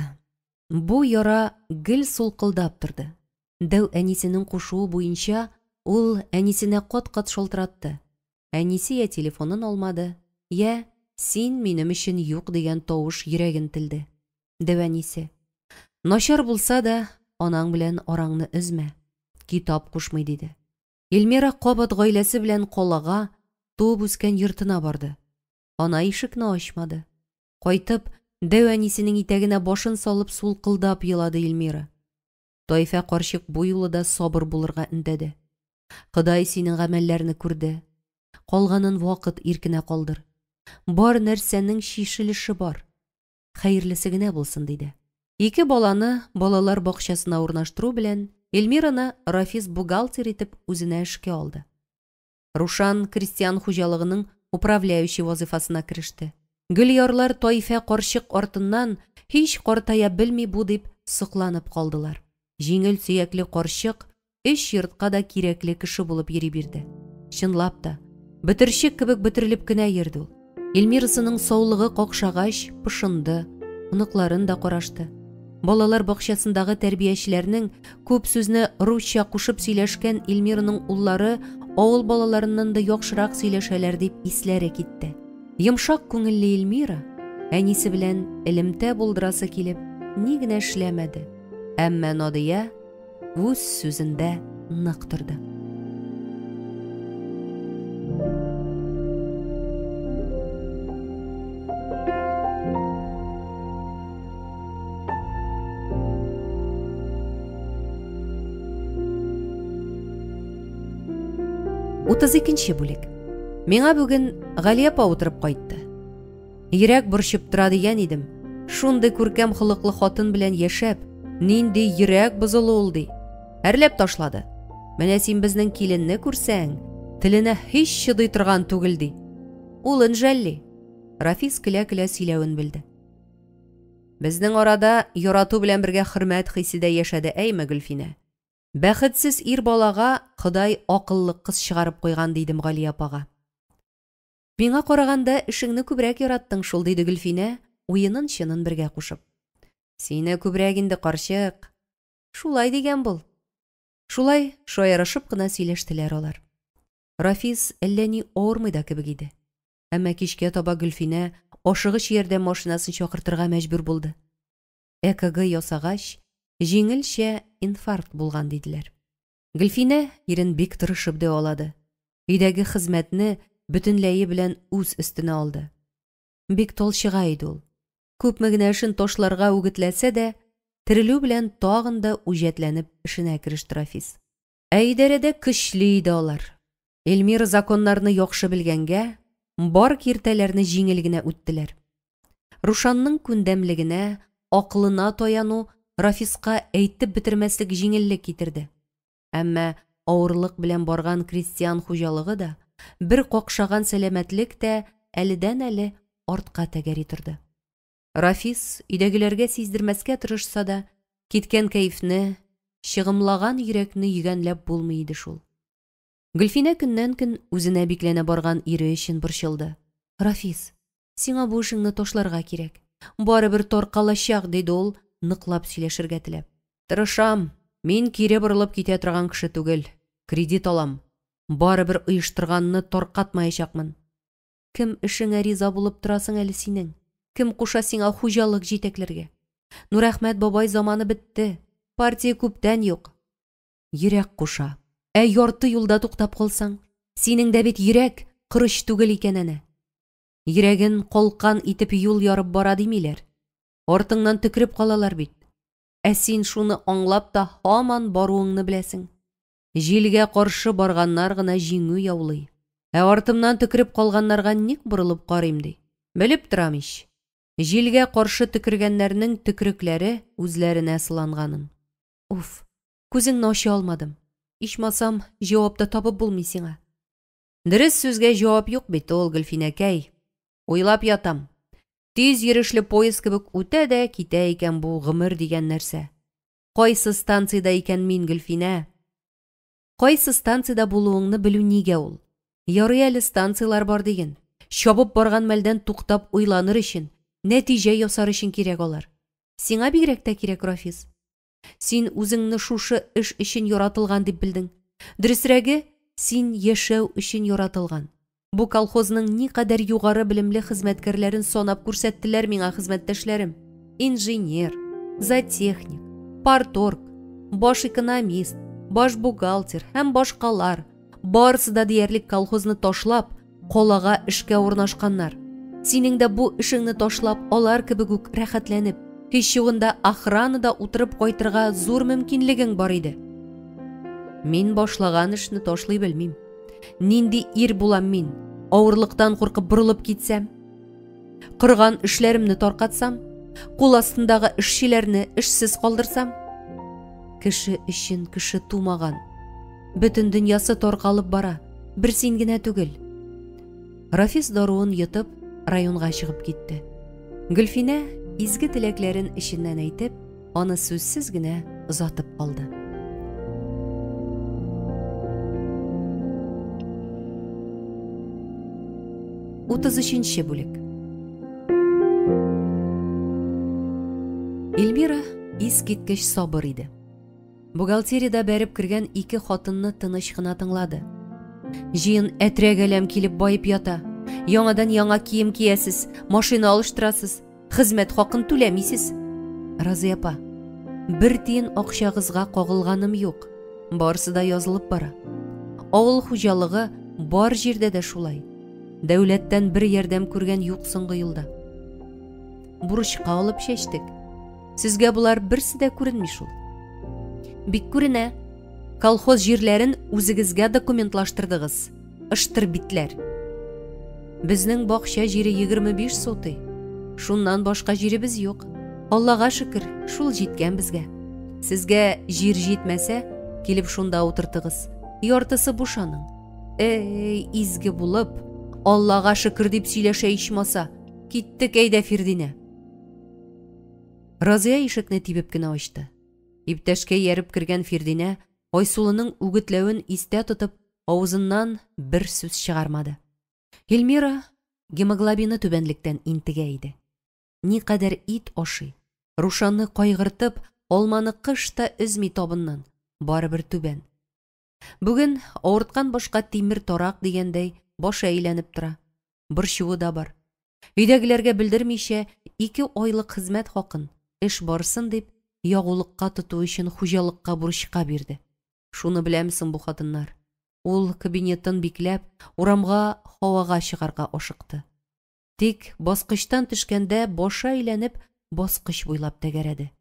Бу яра гел сулкылдап торды. Дәү әнисенең кушуы буенча ул әнисенә кат-кат шалтыратты. Әнисе я телефонын алмады, я «Син минем өчен юк» дигән тавыш йөрәген телде. Дәү әнисе: «Начар булса да, анаң белән араңны өзмә. Китап кушмый», диде. Эльмира кабат гаиләсе белән калага, туып үскән йортына барды. Ана ишекне ачмады. Кайтып, дәү әнисенең итәгенә башын салып сулкылдап елады Эльмира. Тайфә карчык бу юлы да сабыр булырга өндәде. Ходай синең гамәлләрне күрде. Калганын вакыт иркенә калдыр. Бар нәрсәнең чишелеше бар. Хәерлесе генә булсын, диде. Ике баланы балалар бакчасына урнаштыру белән Эльмираны Рафис бухгалтер итеп үзенә эшкә алды. Рушан крестьян хуҗалыгының управляющий вазифасына кереште. Гөльярлар Тайфә карчык артыннан һич картая белми бу дип сокланып калдылар. Җиңел сөякле карчык өч йортка да кирәкле кеше булып йөри бирде. Чынлап та, бөтерчек кебек бөтерелеп кенә йөрде ул. Эльмирасының саулыгы какшагач, пошынды, оныкларын да карашты. Балалар бакчасындагы тәрбиячеләрнең күп сүзне русча кушып сөйләшкән Эльмираның уллары авыл балаларыннан да яхшырак сөйләшәләр дип исләре китте. Йомшак күңелле Эльмира әнисе белән элемтә булдырасы килеп, ни генә эшләмәде. Әмма Надия үз сүзендә нык торды. 32 бүлек. Миңа бүген Галия апа утырып кайтты. Йөрәк борчып тора дигән идем. Шундый күркәм холыклы хатын белән яшәп, нинди йөрәк бозылу ул ди. Әрләп ташлады. Менә син безнең киленне күрсәң, теленә һич чыдый торган түгел ди. Улын жәлли. Рафис көлә-көлә сөйләвен белде. Безнең арада ярату белән бергә хөрмәт хисе дә яшәде, әйме, Гөлфинә? Бәхетсез ир балага Ходай акыллы кыз чыгарып куйган, дидем Галия апага. Миңа караганда эшеңне күбрәк яраттың шул, диде Гөлфинә, уенын-чынын бергә кушып. Сине күбрәк инде, карчык. Шулай дигән бул. Шулай шаярышып кына сөйләштеләр алар. Рафис әллә ни авырмый да кебек иде. Әмма кичкә таба Гөлфинә ашыгыч ярдәм машинасын чакыртырга мәҗбүр булды. ЭКГ ясагач, җиңелчә инфаркт булган диделәр. Гөлфинә ирен бик тырышып дәвалады. Өйдәге хезмәтне бөтенләе белән үз өстенә алды. Бик талчыга иде ул. Күпме генә эшен ташларга үгетләсә дә, терелү белән тагын да үҗәтләнеп эшенә кереште Рафис. Ә идарәдә көчле иде алар. Эльмира законнарны яхшы белгәнгә, бар киртәләрне җиңел генә үттеләр. Рушанның күндәмлегенә, акылына таяну Рафиска әйтеп бетермәслек җиңеллек китерде. Әмма авырлык белән барган крестьян хуҗалыгы да, бер какшаган сәламәтлек тә әледән-әле артка тәгәри торды. Рафис өйдәгеләргә сиздермәскә тырышса да, киткән кәефне, чыгымлаган йөрәкне йөгәнләп булмый иде шул. Гөлфинә көннән-көн үзенә бикләнә барган ире өчен борчылды. Рафис, сиңа бу эшеңне ташларга кирәк. Барыбер таркалачак, диде ул, ныклап сөйләшергә теләп. Тырышам, мин кире борылып китә торган кеше түгел. Кредит алам. Барыбер оештырганны таркатмаячакмын. Кем эшеңә риза булып торасың әле синең? Кем куша сиңа хуҗалык җитәкләргә? Нурәхмәт бабай заманы бетте. Партия күптән юк. Йөрәк куша. Ә ярты юлда туктап калсаң? Синең дә бит йөрәк корыч түгел икән әнә. Йөрәген калкан итеп юл ярып бара димиләр. Артыңнан төкереп калалар бит. Ә син шуны аңлап та һаман баруыңны беләсең. Җилгә каршы барганнар гына җиңү яулый. Ә артымнан төкереп калганнарга ник борылып карыйм ди. Белеп торам ич. Җилгә каршы төкергәннәрнең төкрекләре үзләренә сыланганын. Уф, күзеңне ача алмадым. Ичмасам, җавап та табып булмый сиңа. Дөрес сүзгә җавап юк бит ул, Гөлфинәкәй. Уйлап ятам. Тиз йөрешле поезд кебек үтә дә китә икән бу гомер дигән нәрсә. Кайсы станциядә икән мин, Гөлфинә? Кайсы станциядә булуыңны белү нигә ул? Ярый әле станцияләр бар диген. Чабып барган мәлдән туктап уйланыр өчен, нәтиҗә ясар өчен кирәк алар. Сиңа бигрәк тә кирәк, Рафис. Син үзеңне шушы эш өчен яратылган дип белдең. Дөресрәге, син яшәү өчен яратылган. Бу колхозның никадәр югары белемле хезмәткәрләрен санап күрсәттеләр миңа хезмәттәшләрем. Инженер, зоотехник, парторг, баш экономист, баш бухгалтер һәм башкалар. Барысы да диярлек колхозны ташлап, калага эшкә урнашканнар. Синең дә бу эшеңне ташлап, алар кебек үк рәхәтләнеп, һич югында охранада утырып кайтырга зур мөмкинлегең бар иде. Мин башлаган эшне ташлый белмим. Нинди ир булам мин? Авырлыктан куркып борылып китсәм? Корган эшләремне таркатсам? Кул астындагы эшчеләрне эшсез калдырсам? Кеше өчен кеше тумаган. Бөтен дөньясы таркалып бара. Бер син генә түгел. Рафис даруын йотып, районга чыгып китте. Гөлфинә изге теләкләрен эченнән әйтеп, аны сүзсез генә озатып калды. 33 бүлек. Эльмира искиткеч сабыр иде. Бухгалтериядә бәреп кергән ике хатынны тыныч кына тыңлады. Җыен әтрәк-әләм килеп баеп ята. Яңадан яңа кием киясез, машина алыштырасыз, хезмәт хакын түләмисез. Разыя апа, бер тиен акчагызга кагылганым юк. Барысы да язылып бара. Авыл хуҗалыгы бар җирдә дә шулай. Дәүләттән бер ярдәм күргән юк соңгы елда. Бурычка алып чәчтек. Сезгә болар берсе дә күренми шул. Бик күренә. Колхоз җирләрен үзегезгә документлаштырдыгыз. Ыштыр битләр. Безнең бакча җире 25 сотый. Шуннан башка җиребез юк. Аллага шөкер, шул җиткән безгә. Сезгә җир җитмәсә, килеп шунда утыртыгыз. Яртысы буш аның. Эй, изге булып, Аллага шөкер дип сөйләшә ичмаса. Киттек әйдә, Фирдинә. Разия ишекне тибеп кенә ачты. Иптәшкә ияреп кергән Фирдинә Айсулының үгетләвен истә тотып, авызыннан бер сүз чыгармады. Эльмира гемоглобины түбәнлектән интегә иде. Никадәр ит ашый, Рушанны кайгыртып, алманы кыш та өзми табыннан, барыбер түбән. Бүген авырткан башка тимер тарак дигәндәй, башы әйләнеп тора. Борчуы да бар. Өйдәгеләргә белдермичә, 2 айлык хезмәт хакын, эш барсын дип, ягулыкка тоту өчен хуҗалыкка бурычка бирде. Шуны беләмсең бу хатыннар? Ул кабинетын бикләп, урамга һавага чыгарга ашыкты. Тик баскычтан төшкәндә башы әйләнеп, баскыч буйлап тәгәрәде.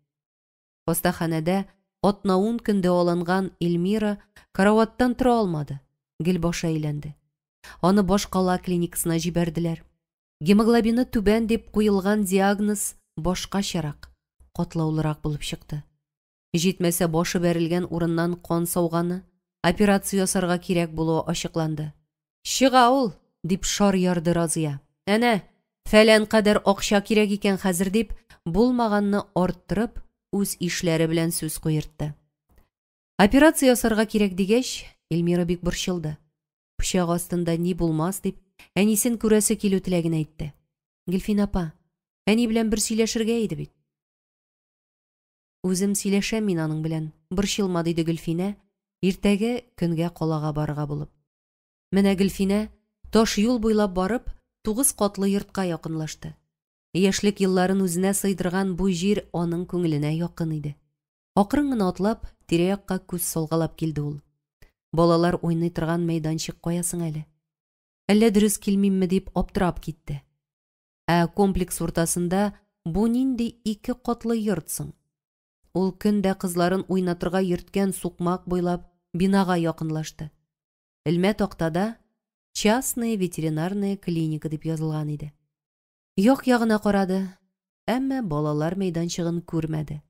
Хастаханәдә атна-ун көн дәваланган Эльмира караваттан тора алмады, гел башы әйләнде. Аны башкала клиникасына җибәрделәр. Гемоглобины түбән дип куелган диагноз башкачарак, катлаулырак булып чыкты. Җитмәсә башы бәрелгән урыннан кан сауганы, Операция ясарга кирәк булуы ачыкланды. Чыга ул, дип шар ярды Разыя. Әнә, фәлән кадәр акча кирәк икән хәзер дип, булмаганны арттырып, үз ишләре белән сүз куертты. Операция ясарга кирәк дигәч, Эльмира бик борчылды. Пычак астында ни булмас дип, әнисен күрәсе килү теләген әйтте. Гөлфинә апа, әни белән бер сөйләшергә иде бит. Үзем сөйләшәм мин аның белән, борчылма, диде Гөлфинә, иртәге көнгә калага барырга булып. Менә Гөлфинә таш юл буйлап барып, 9 катлы йортка якынлашты. Яшьлек елларын үзенә сыйдырган бу җир аның күңеленә якын иде. Акрын гына атлап, тирә-якка күз салгалап килде ул. Балалар уйный торган мәйданчык кая соң әле? Әллә дөрес килмимме дип аптырап китте. Ә комплекс уртасында бу нинди ике катлы йорт соң? Ул көн дә кызларын уйнатырга йөрткән сукмак буйлап бинага якынлашты. Элмә тактада «Частная ветеринарная клиника» дип язылган иде. Як-ягына карады, әмма балалар мәйданчыгын күрмәде.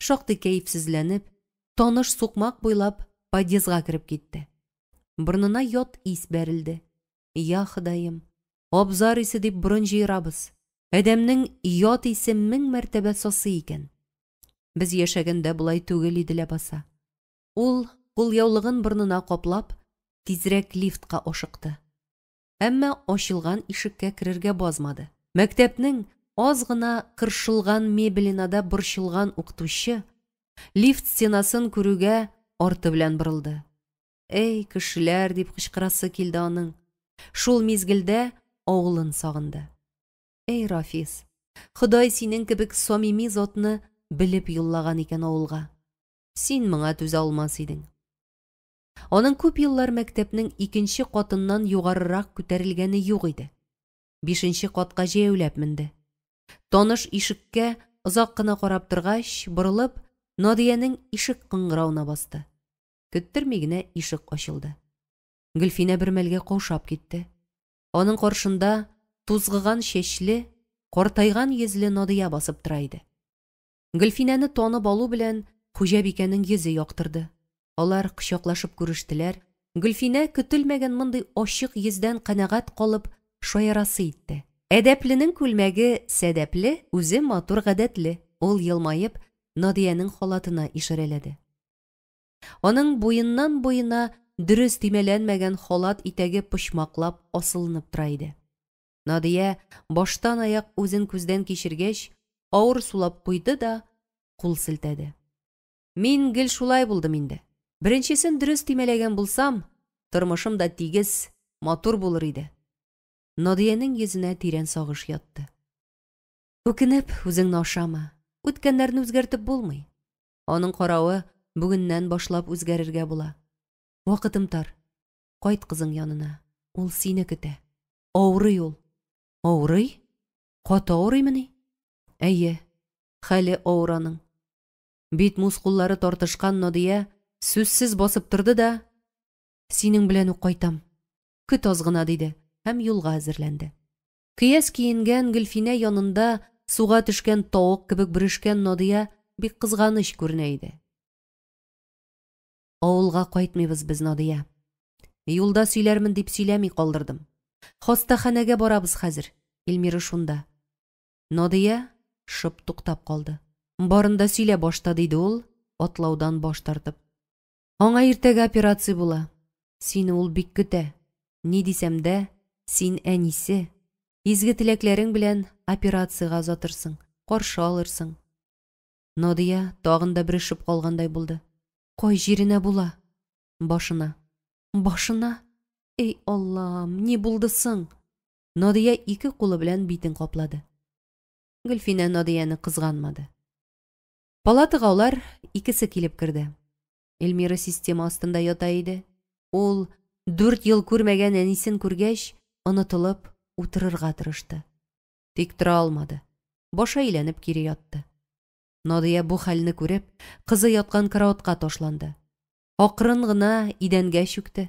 Шактый кәефсезләнеп, таныш сукмак буйлап подъездга кереп китте. Борынына ят ис бәрелде. Я Ходаем, абзар исе дип борын җыерабыз. Адәмнең ят исе 1000 мәртәбә сасы икән. Без яшәгәндә болай түгел иде ләбаса. Ул кулъяулыгын борынына каплап, тизрәк лифтка ашыкты. Әмма ачылган ишеккә керергә базмады. Мәктәпнең аз гына кыршылган мебеленә дә борчылган укытучы лифт стенасын күрүгә арты белән борылды. Эй, кешеләр, дип кычкырасы килде аның. Шул мизгелдә авылын сагынды. Эй, Рафис, Ходай синең кебек самими затны белеп юллаган икән авылга. Син моңа түзә алмас идең. Аның күп еллар мәктәпнең 2-нче катыннан югарырак күтәрелгәне юк иде. 5-нче катка җәяүләп менде. Таныш ишеккә озак кына карап торгач, борылып, Надиянең ишек кыңгырауына басты. Көттерми генә ишек ачылды. Гөлфинә бер мәлгә каушап китте. Аның каршында тузгыган чәчле, картайган йөзле Надия басып тора иде. Гөлфинәне танып алу белән хуҗабикәнең йөзе яктырды. Алар кочаклашып күрештеләр. Гөлфинә көтелмәгән мондый ачык йөздән канәгать калып, шаярасы итте. Әдәпленең күлмәге сәдәпле, үзе матур гадәтле. Ул елмаеп, Надиянең халатына ишарәләде. Аның буеннан буена дөрес төймәләнмәгән халат итәге почмаклап асылынып тора иде. Надия баштан аяк үзен күздән кичергәч, авыр сулап куйды да кул селтәде. Мин гел шулай булдым инде. Беренчесен дөрес төймәләгән булсам, тормышым да тигез, матур булыр иде. Надиянең йөзенә тирән сагыш ятты. Үкенеп үзеңне ашама. Үткәннәрне үзгәртеп булмый. Аның каравы бүгеннән башлап үзгәрергә була. Вакытым тар. Кайт кызың янына. Ул сине көтә. Авырый ул. Авырый? Каты авырыймыни? Әйе, хәле авыр аның. Бит мускуллары тартышкан Надия сүзсез басып торды да, синең белән үк кайтам. Көт аз гына, диде һәм юлга әзерләнде. Көяз киенгән Гөлфинә янында суга төшкән тавык кебек бөрешкән Надия бик кызганыч күренә иде. Авылга кайтмыйбыз без, Надия. Юлда сөйләрмен дип сөйләми калдырдым. Хастаханәгә барабыз хәзер. Эльмира шунда. Надия шып туктап калды. Барын да сөйлә башта, диде ул, атлаудан баш тартып. Аңа иртәгә операция була. Сине ул бик көтә. Ни дисәм дә, син әнисе. Изге теләкләрең белән операциягә озатырсың, каршы алырсың. Надия тагын да бөрешеп калгандай булды. Кай җиренә була? Башына. Башына? Эй, Аллам, ни булды соң? Надия ике кулы белән битен каплады. Гөлфинә Надияне кызганмады. Палатага алар икесе килеп керде. Эльмира система астында ята иде. Ул 4 ел күрмәгән әнисен күргәч, онытылып утырырга тырышты. Тик тора алмады. Башы әйләнеп кире ятты. Надия бу хәлне күреп, кызы яткан караватка ташланды. Акрын гына идәнгә чүкте.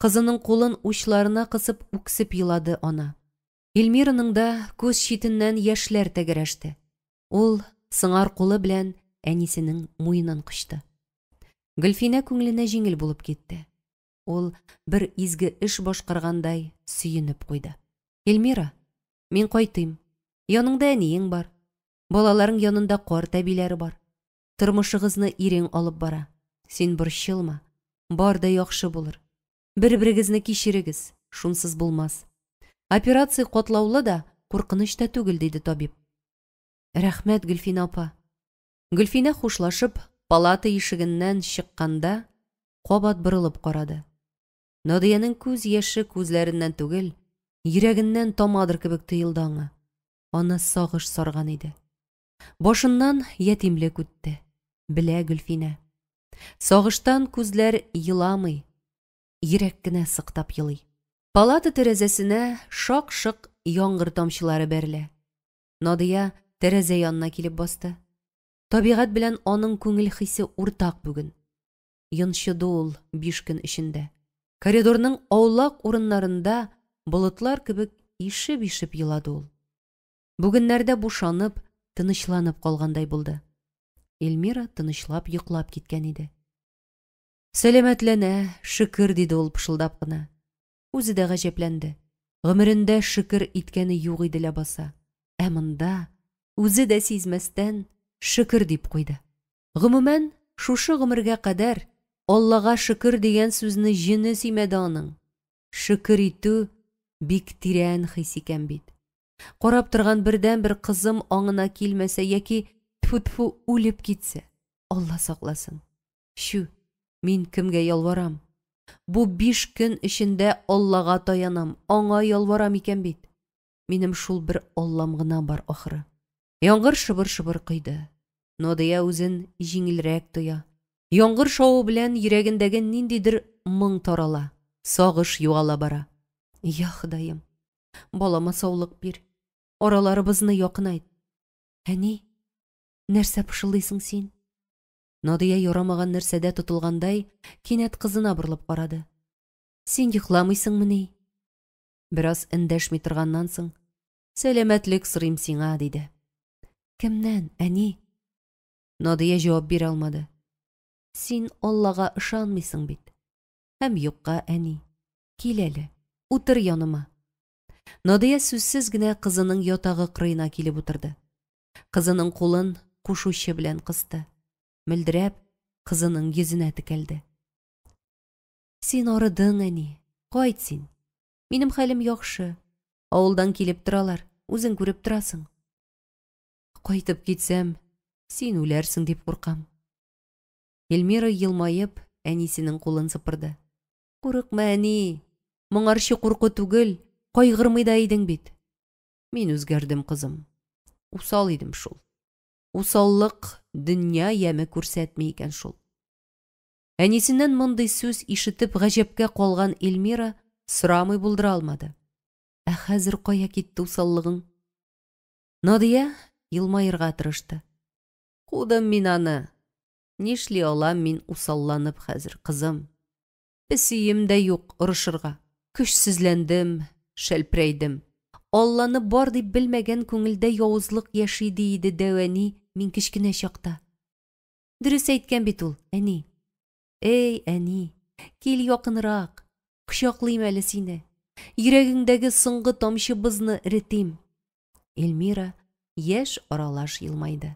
Кызының кулын учларына кысып үксеп елады ана. Эльмираның да күз читеннән яшьләр тәгәрәште. Ул сыңар кулы белән әнисенең муенын кочты. Гөлфинә күңеленә җиңел булып китте. Ул бер изге эш башкаргандай сөенеп куйды. Эльмира, мин кайтыйм. Яныңда әниең бар. Балаларың янында карт әбиләре бар. Тормышыгызны ирең алып бара. Син борчылма. Бар да яхшы булыр. Бер-берегезне кичерегез, шунсыз булмас. Операция катлаулы да, куркыныч та түгел, диде табиб. Рәхмәт, Гөлфинә апа. Гөлфинә хушлашып, палата ишегеннән чыкканда, кабат борылып карады. Надиянең күз яше күзләреннән түгел, йөрәгеннән тамадыр кебек тоелды аңа. Аны сагыш сарган иде. Башыннан ятимлек үтте. Белә Гөлфинә. Сагыштан күзләр еламый, йөрәк кенә сыктап елый. Палата тәрәзәсенә шак-шык яңгыр тамчылары бәрелә. Надия тәрәзә янына килеп басты. Табигать белән аның күңел хисе уртак бүген. Йончыды ул 5 көн эчендә. Коридорның аулак урыннарында болытлар кебек ишеп-ишеп елады ул. Бүгеннәрдә бушанып, тынычланып калгандай булды. Эльмира тынычлап йоклап киткән иде. Сәламәтләнә, шөкер, диде ул пышылдап кына. Үзе дә гаҗәпләнде. Гомерендә шөкер иткәне юк иде ләбаса. Ә монда үзе дә сизмәстән шөкер дип куйды. Гомумән, шушы гомергә кадәр Аллага шөкер дигән сүзне җене сөймәде аның. Шөкер итү бик тирән хис икән бит. Карап торган бердәнбер кызым аңына килмәсә яки тфү-тфү үлеп китсә, Алла сакласын. Чү, мин кемгә ялварам? Бу 5 көн эчендә Аллага таянам, аңа ялварам икән бит. Минем шул бер Аллам гына бар ахыры. Яңгыр шыбыр-шыбыр койды. Надия үзен җиңелрәк тоя. Яңгыр шавы белән йөрәгендәге ниндидер моң тарала, сагыш югала бара. Я Ходаем, балама саулык бир. Араларыбызны якынайт. Әни, нәрсә пышылдыйсың син? Надия ярамаган нәрсәдә тотылгандай, кинәт кызына борылып карады. Син йокламыйсыңмыни? Бераз эндәшми торганнан соң, сәламәтлек сорыйм сиңа, диде. Кемнән, әни? Надия җавап бирә алмады. Син Аллага ышанмыйсың бит. Һәм юкка, әни. Кил әле, утыр яныма. Надия сүзсез генә кызының ятагы кырыена килеп утырды. Кызының кулын кушучы белән кысты. Мөлдерәп, кызының йөзенә текәлде. Син арыдың, әни. Кайт син. Минем хәлем яхшы. Авылдан килеп торалар, үзең күреп торасың. Кайтып китсәм, син үләрсең дип куркам. Эльмира елмаеп, әнисенең кулын сыпырды. Курыкма, әни. Моңарчы курку түгел, кайгырмый да идең бит. Мин үзгәрдем, кызым. Усал идем шул. Усаллык дөнья яме күрсәтми икән шул. Әнисеннән мондый сүз ишетеп гаҗәпкә калган Эльмира сорамый булдыра алмады. Ә хәзер кая китте усаллыгың? Надия елмаерга тырышты. Кудым мин аны. Нишли алам мин усалланып хәзер, кызым? Песием дә юк орышырга. Көчсезләндем, шәлперәйдем. Алланы бар дип белмәгән күңелдә явызлык яши ди иде дәү әни мин кечкенә чакта. Дөрес әйткән бит ул, әни. Эй, әни, кил якынрак, кочаклыйм әле сине. Йөрәгеңдәге соңгы тамчы бозны эретим. Эльмира яшь аралаш елмайды.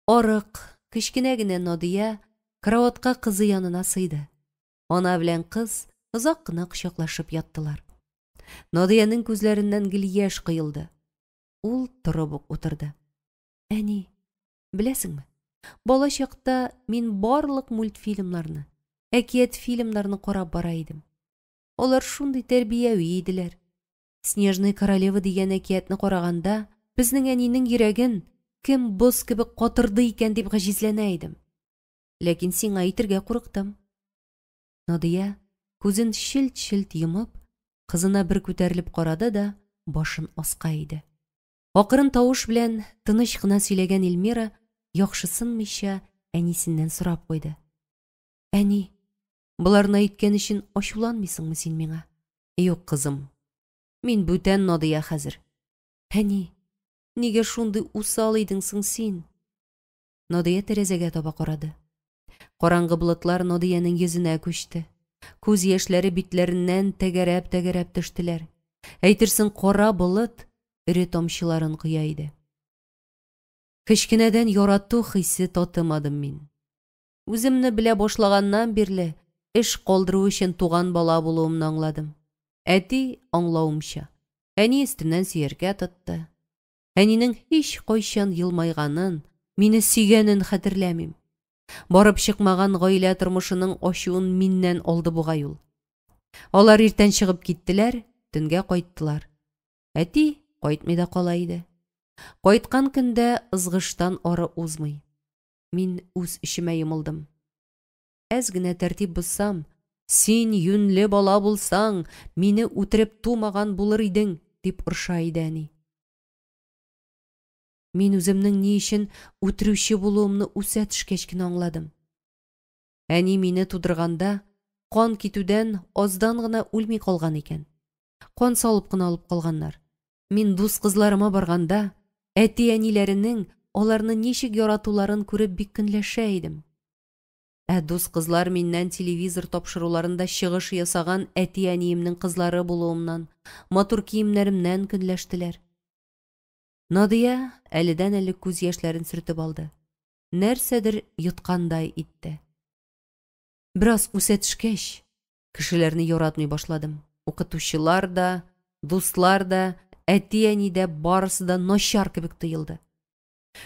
Арык, кечкенә генә Надия караватка кызы янына сыйды. Ана белән кыз озак кына кочаклашып яттылар. Надиянең күзләреннән гел яшь коелды. Ул торып ук утырды. Әни, беләсеңме? Бала чакта мин барлык мультфильмнарны, әкият фильмнарны карап бара идем. Алар шундый тәрбияви иделәр. Снежная королева дигән әкиятне караганда, безнең әнинең йөрәген кем боз кебек катырды икән дип гаҗизләнә идем. Ләкин сиңа әйтергә курыктым. Надия күзен челт-челт йомып, кызына бер күтәрелеп карады да башын аска иде. Акрын тавыш белән тыныч кына сөйләгән Эльмира яхшысынмыйча әнисеннән сорап куйды. Әни, боларны әйткән өчен ачуланмыйсыңмы син миңа? Юк, кызым. Мин бүтән Надия хәзер. Әни, нигә шундый усал идең соң син? Надия тәрәзәгә таба карады. Караңгы болытлар Надиянең йөзенә күчте. Күз яшьләре битләреннән тәгәрәп-тәгәрәп төштеләр. Әйтерсең, кара болыт эре тамчыларын коя иде. Кечкенәдән ярату хисе татымадым мин. Үземне белә башлаганнан бирле эш калдыру өчен туган бала булуымны аңладым. Әти, аңлавымча, әни өстемнән сөяркә тотты. Әнинең һич кайчан елмайганын, мине сөйгәнен хәтерләмим. Барып чыкмаган гаилә тормышының ачуын миннән алды бугай ул. Алар иртән чыгып киттеләр, төнгә кайттылар. Әти кайтмый да кала иде. Кайткан көндә ызгыштан ары узмый. Мин үз эчемә йомылдым. Әз генә тәртип бозсам, син юньле бала булсаң, мине үтереп тумаган булыр идең, дип орша иде әни. Мин үземнең ни өчен үтерүче булуымны үсә төшкәч кенә аңладым. Әни мине тудырганда кан китүдән аздан гына үлми калган икән. Кан салып кына алып калганнар. Мин дус кызларыма барганда, әти-әниләренең аларны ничек яратуларын күреп бик көнләшә идем. Ә дус кызлар миннән телевизор тапшыруларында чыгыш ясаган әти-әниемнең кызлары булуымнан, матур киемнәремнән көнләштеләр. Надия әледән-әле күз яшьләрен сөртеп алды. Нәрсәдер йоткандай итте. Бераз үсә төшкәч, кешеләрне яратмый башладым. Укытучылар да, дуслар да, әти-әни дә барысы да начар кебек тоелды.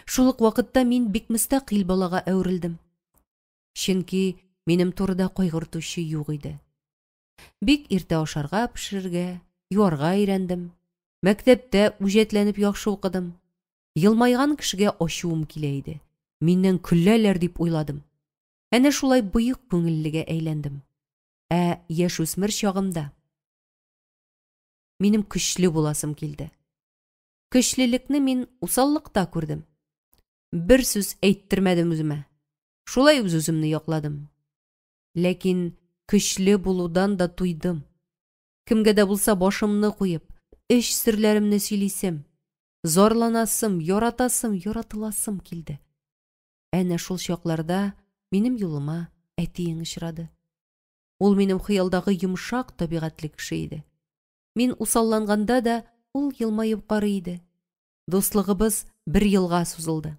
Шул ук вакытта мин бик мөстәкыйль балага әверелдем. Чөнки минем турыда кайгыртучы юк иде. Бик иртә ашарга пешерергә, юарга өйрәндем. Мәктәптә үҗәтләнеп яхшы укыдым. Елмайган кешегә ачуым килә иде. Миннән көләләр дип уйладым. Әнә шулай боек күңеллегә әйләндем. Ә яшүсмер чагымда минем көчле буласым килде. Көчлелекне мин усаллыкта күрдем. Бер сүз әйттермәдем үземә. Шулай үз-үземне якладым. Ләкин көчле булудан да туйдым. Кемгә дә булса башымны куеп, эч серләремне сөйлисем, зарланасым, яратасым, яратыласым килде. Әнә шул чакларда минем юлыма әтиең очрады. Ул минем хыялдагы йомшак табигатьле кеше иде. Мин усалланганда да ул елмаеп карый иде. Дуслыгыбыз бер елга сузылды.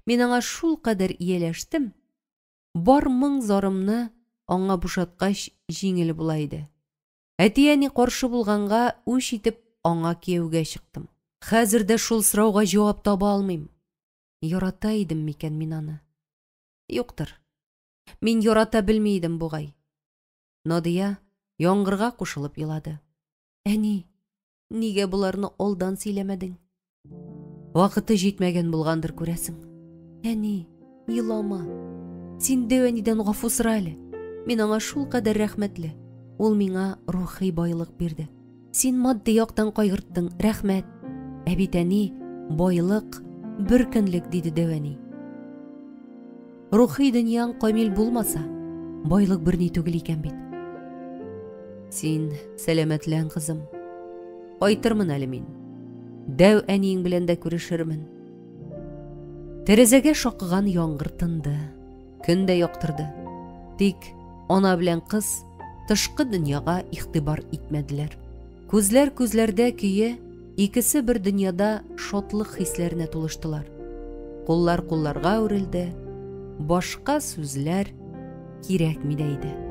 Мин аңа шулкадәр ияләштем, бар моң-зарымны аңа бушаткач җиңел була иде. Әти-әни каршы булганга үч итеп аңа кияүгә чыктым. Хәзер дә шул сорауга җавап таба алмыйм. Ярата идем микән мин аны? Юктыр. Мин ярата белми идем бугай. Надия яңгырга кушылып елады. Әни, нигә боларны алдан сөйләмәдең? Вакыты җитмәгән булгандыр, күрәсең. Әни, елама. Син дәү әнидән гафу сора әле. Мин аңа шулкадәр рәхмәтле. Ул миңа рухи байлык бирде. Син матди яктан кайгырттың, рәхмәт. Ә бит әни, байлык бер көнлек, диде дәү әни. Рухи дөньяң камил булмаса, байлык берни түгел икән бит. Син сәламәтлән, кызым. Кайтырмын әле мин. Дәү әниең белән дә күрешермен. Тәрәзәгә шакыган яңгыр тынды. Көн дә яктырды. Тик ана белән кыз тышкы дөньяга игътибар итмәделәр. Күзләр күзләрдә көе икесе бер дөньяда шатлык хисләренә тулыштылар. Куллар кулларга үрелде, башка сүзләр кирәкми дә иде.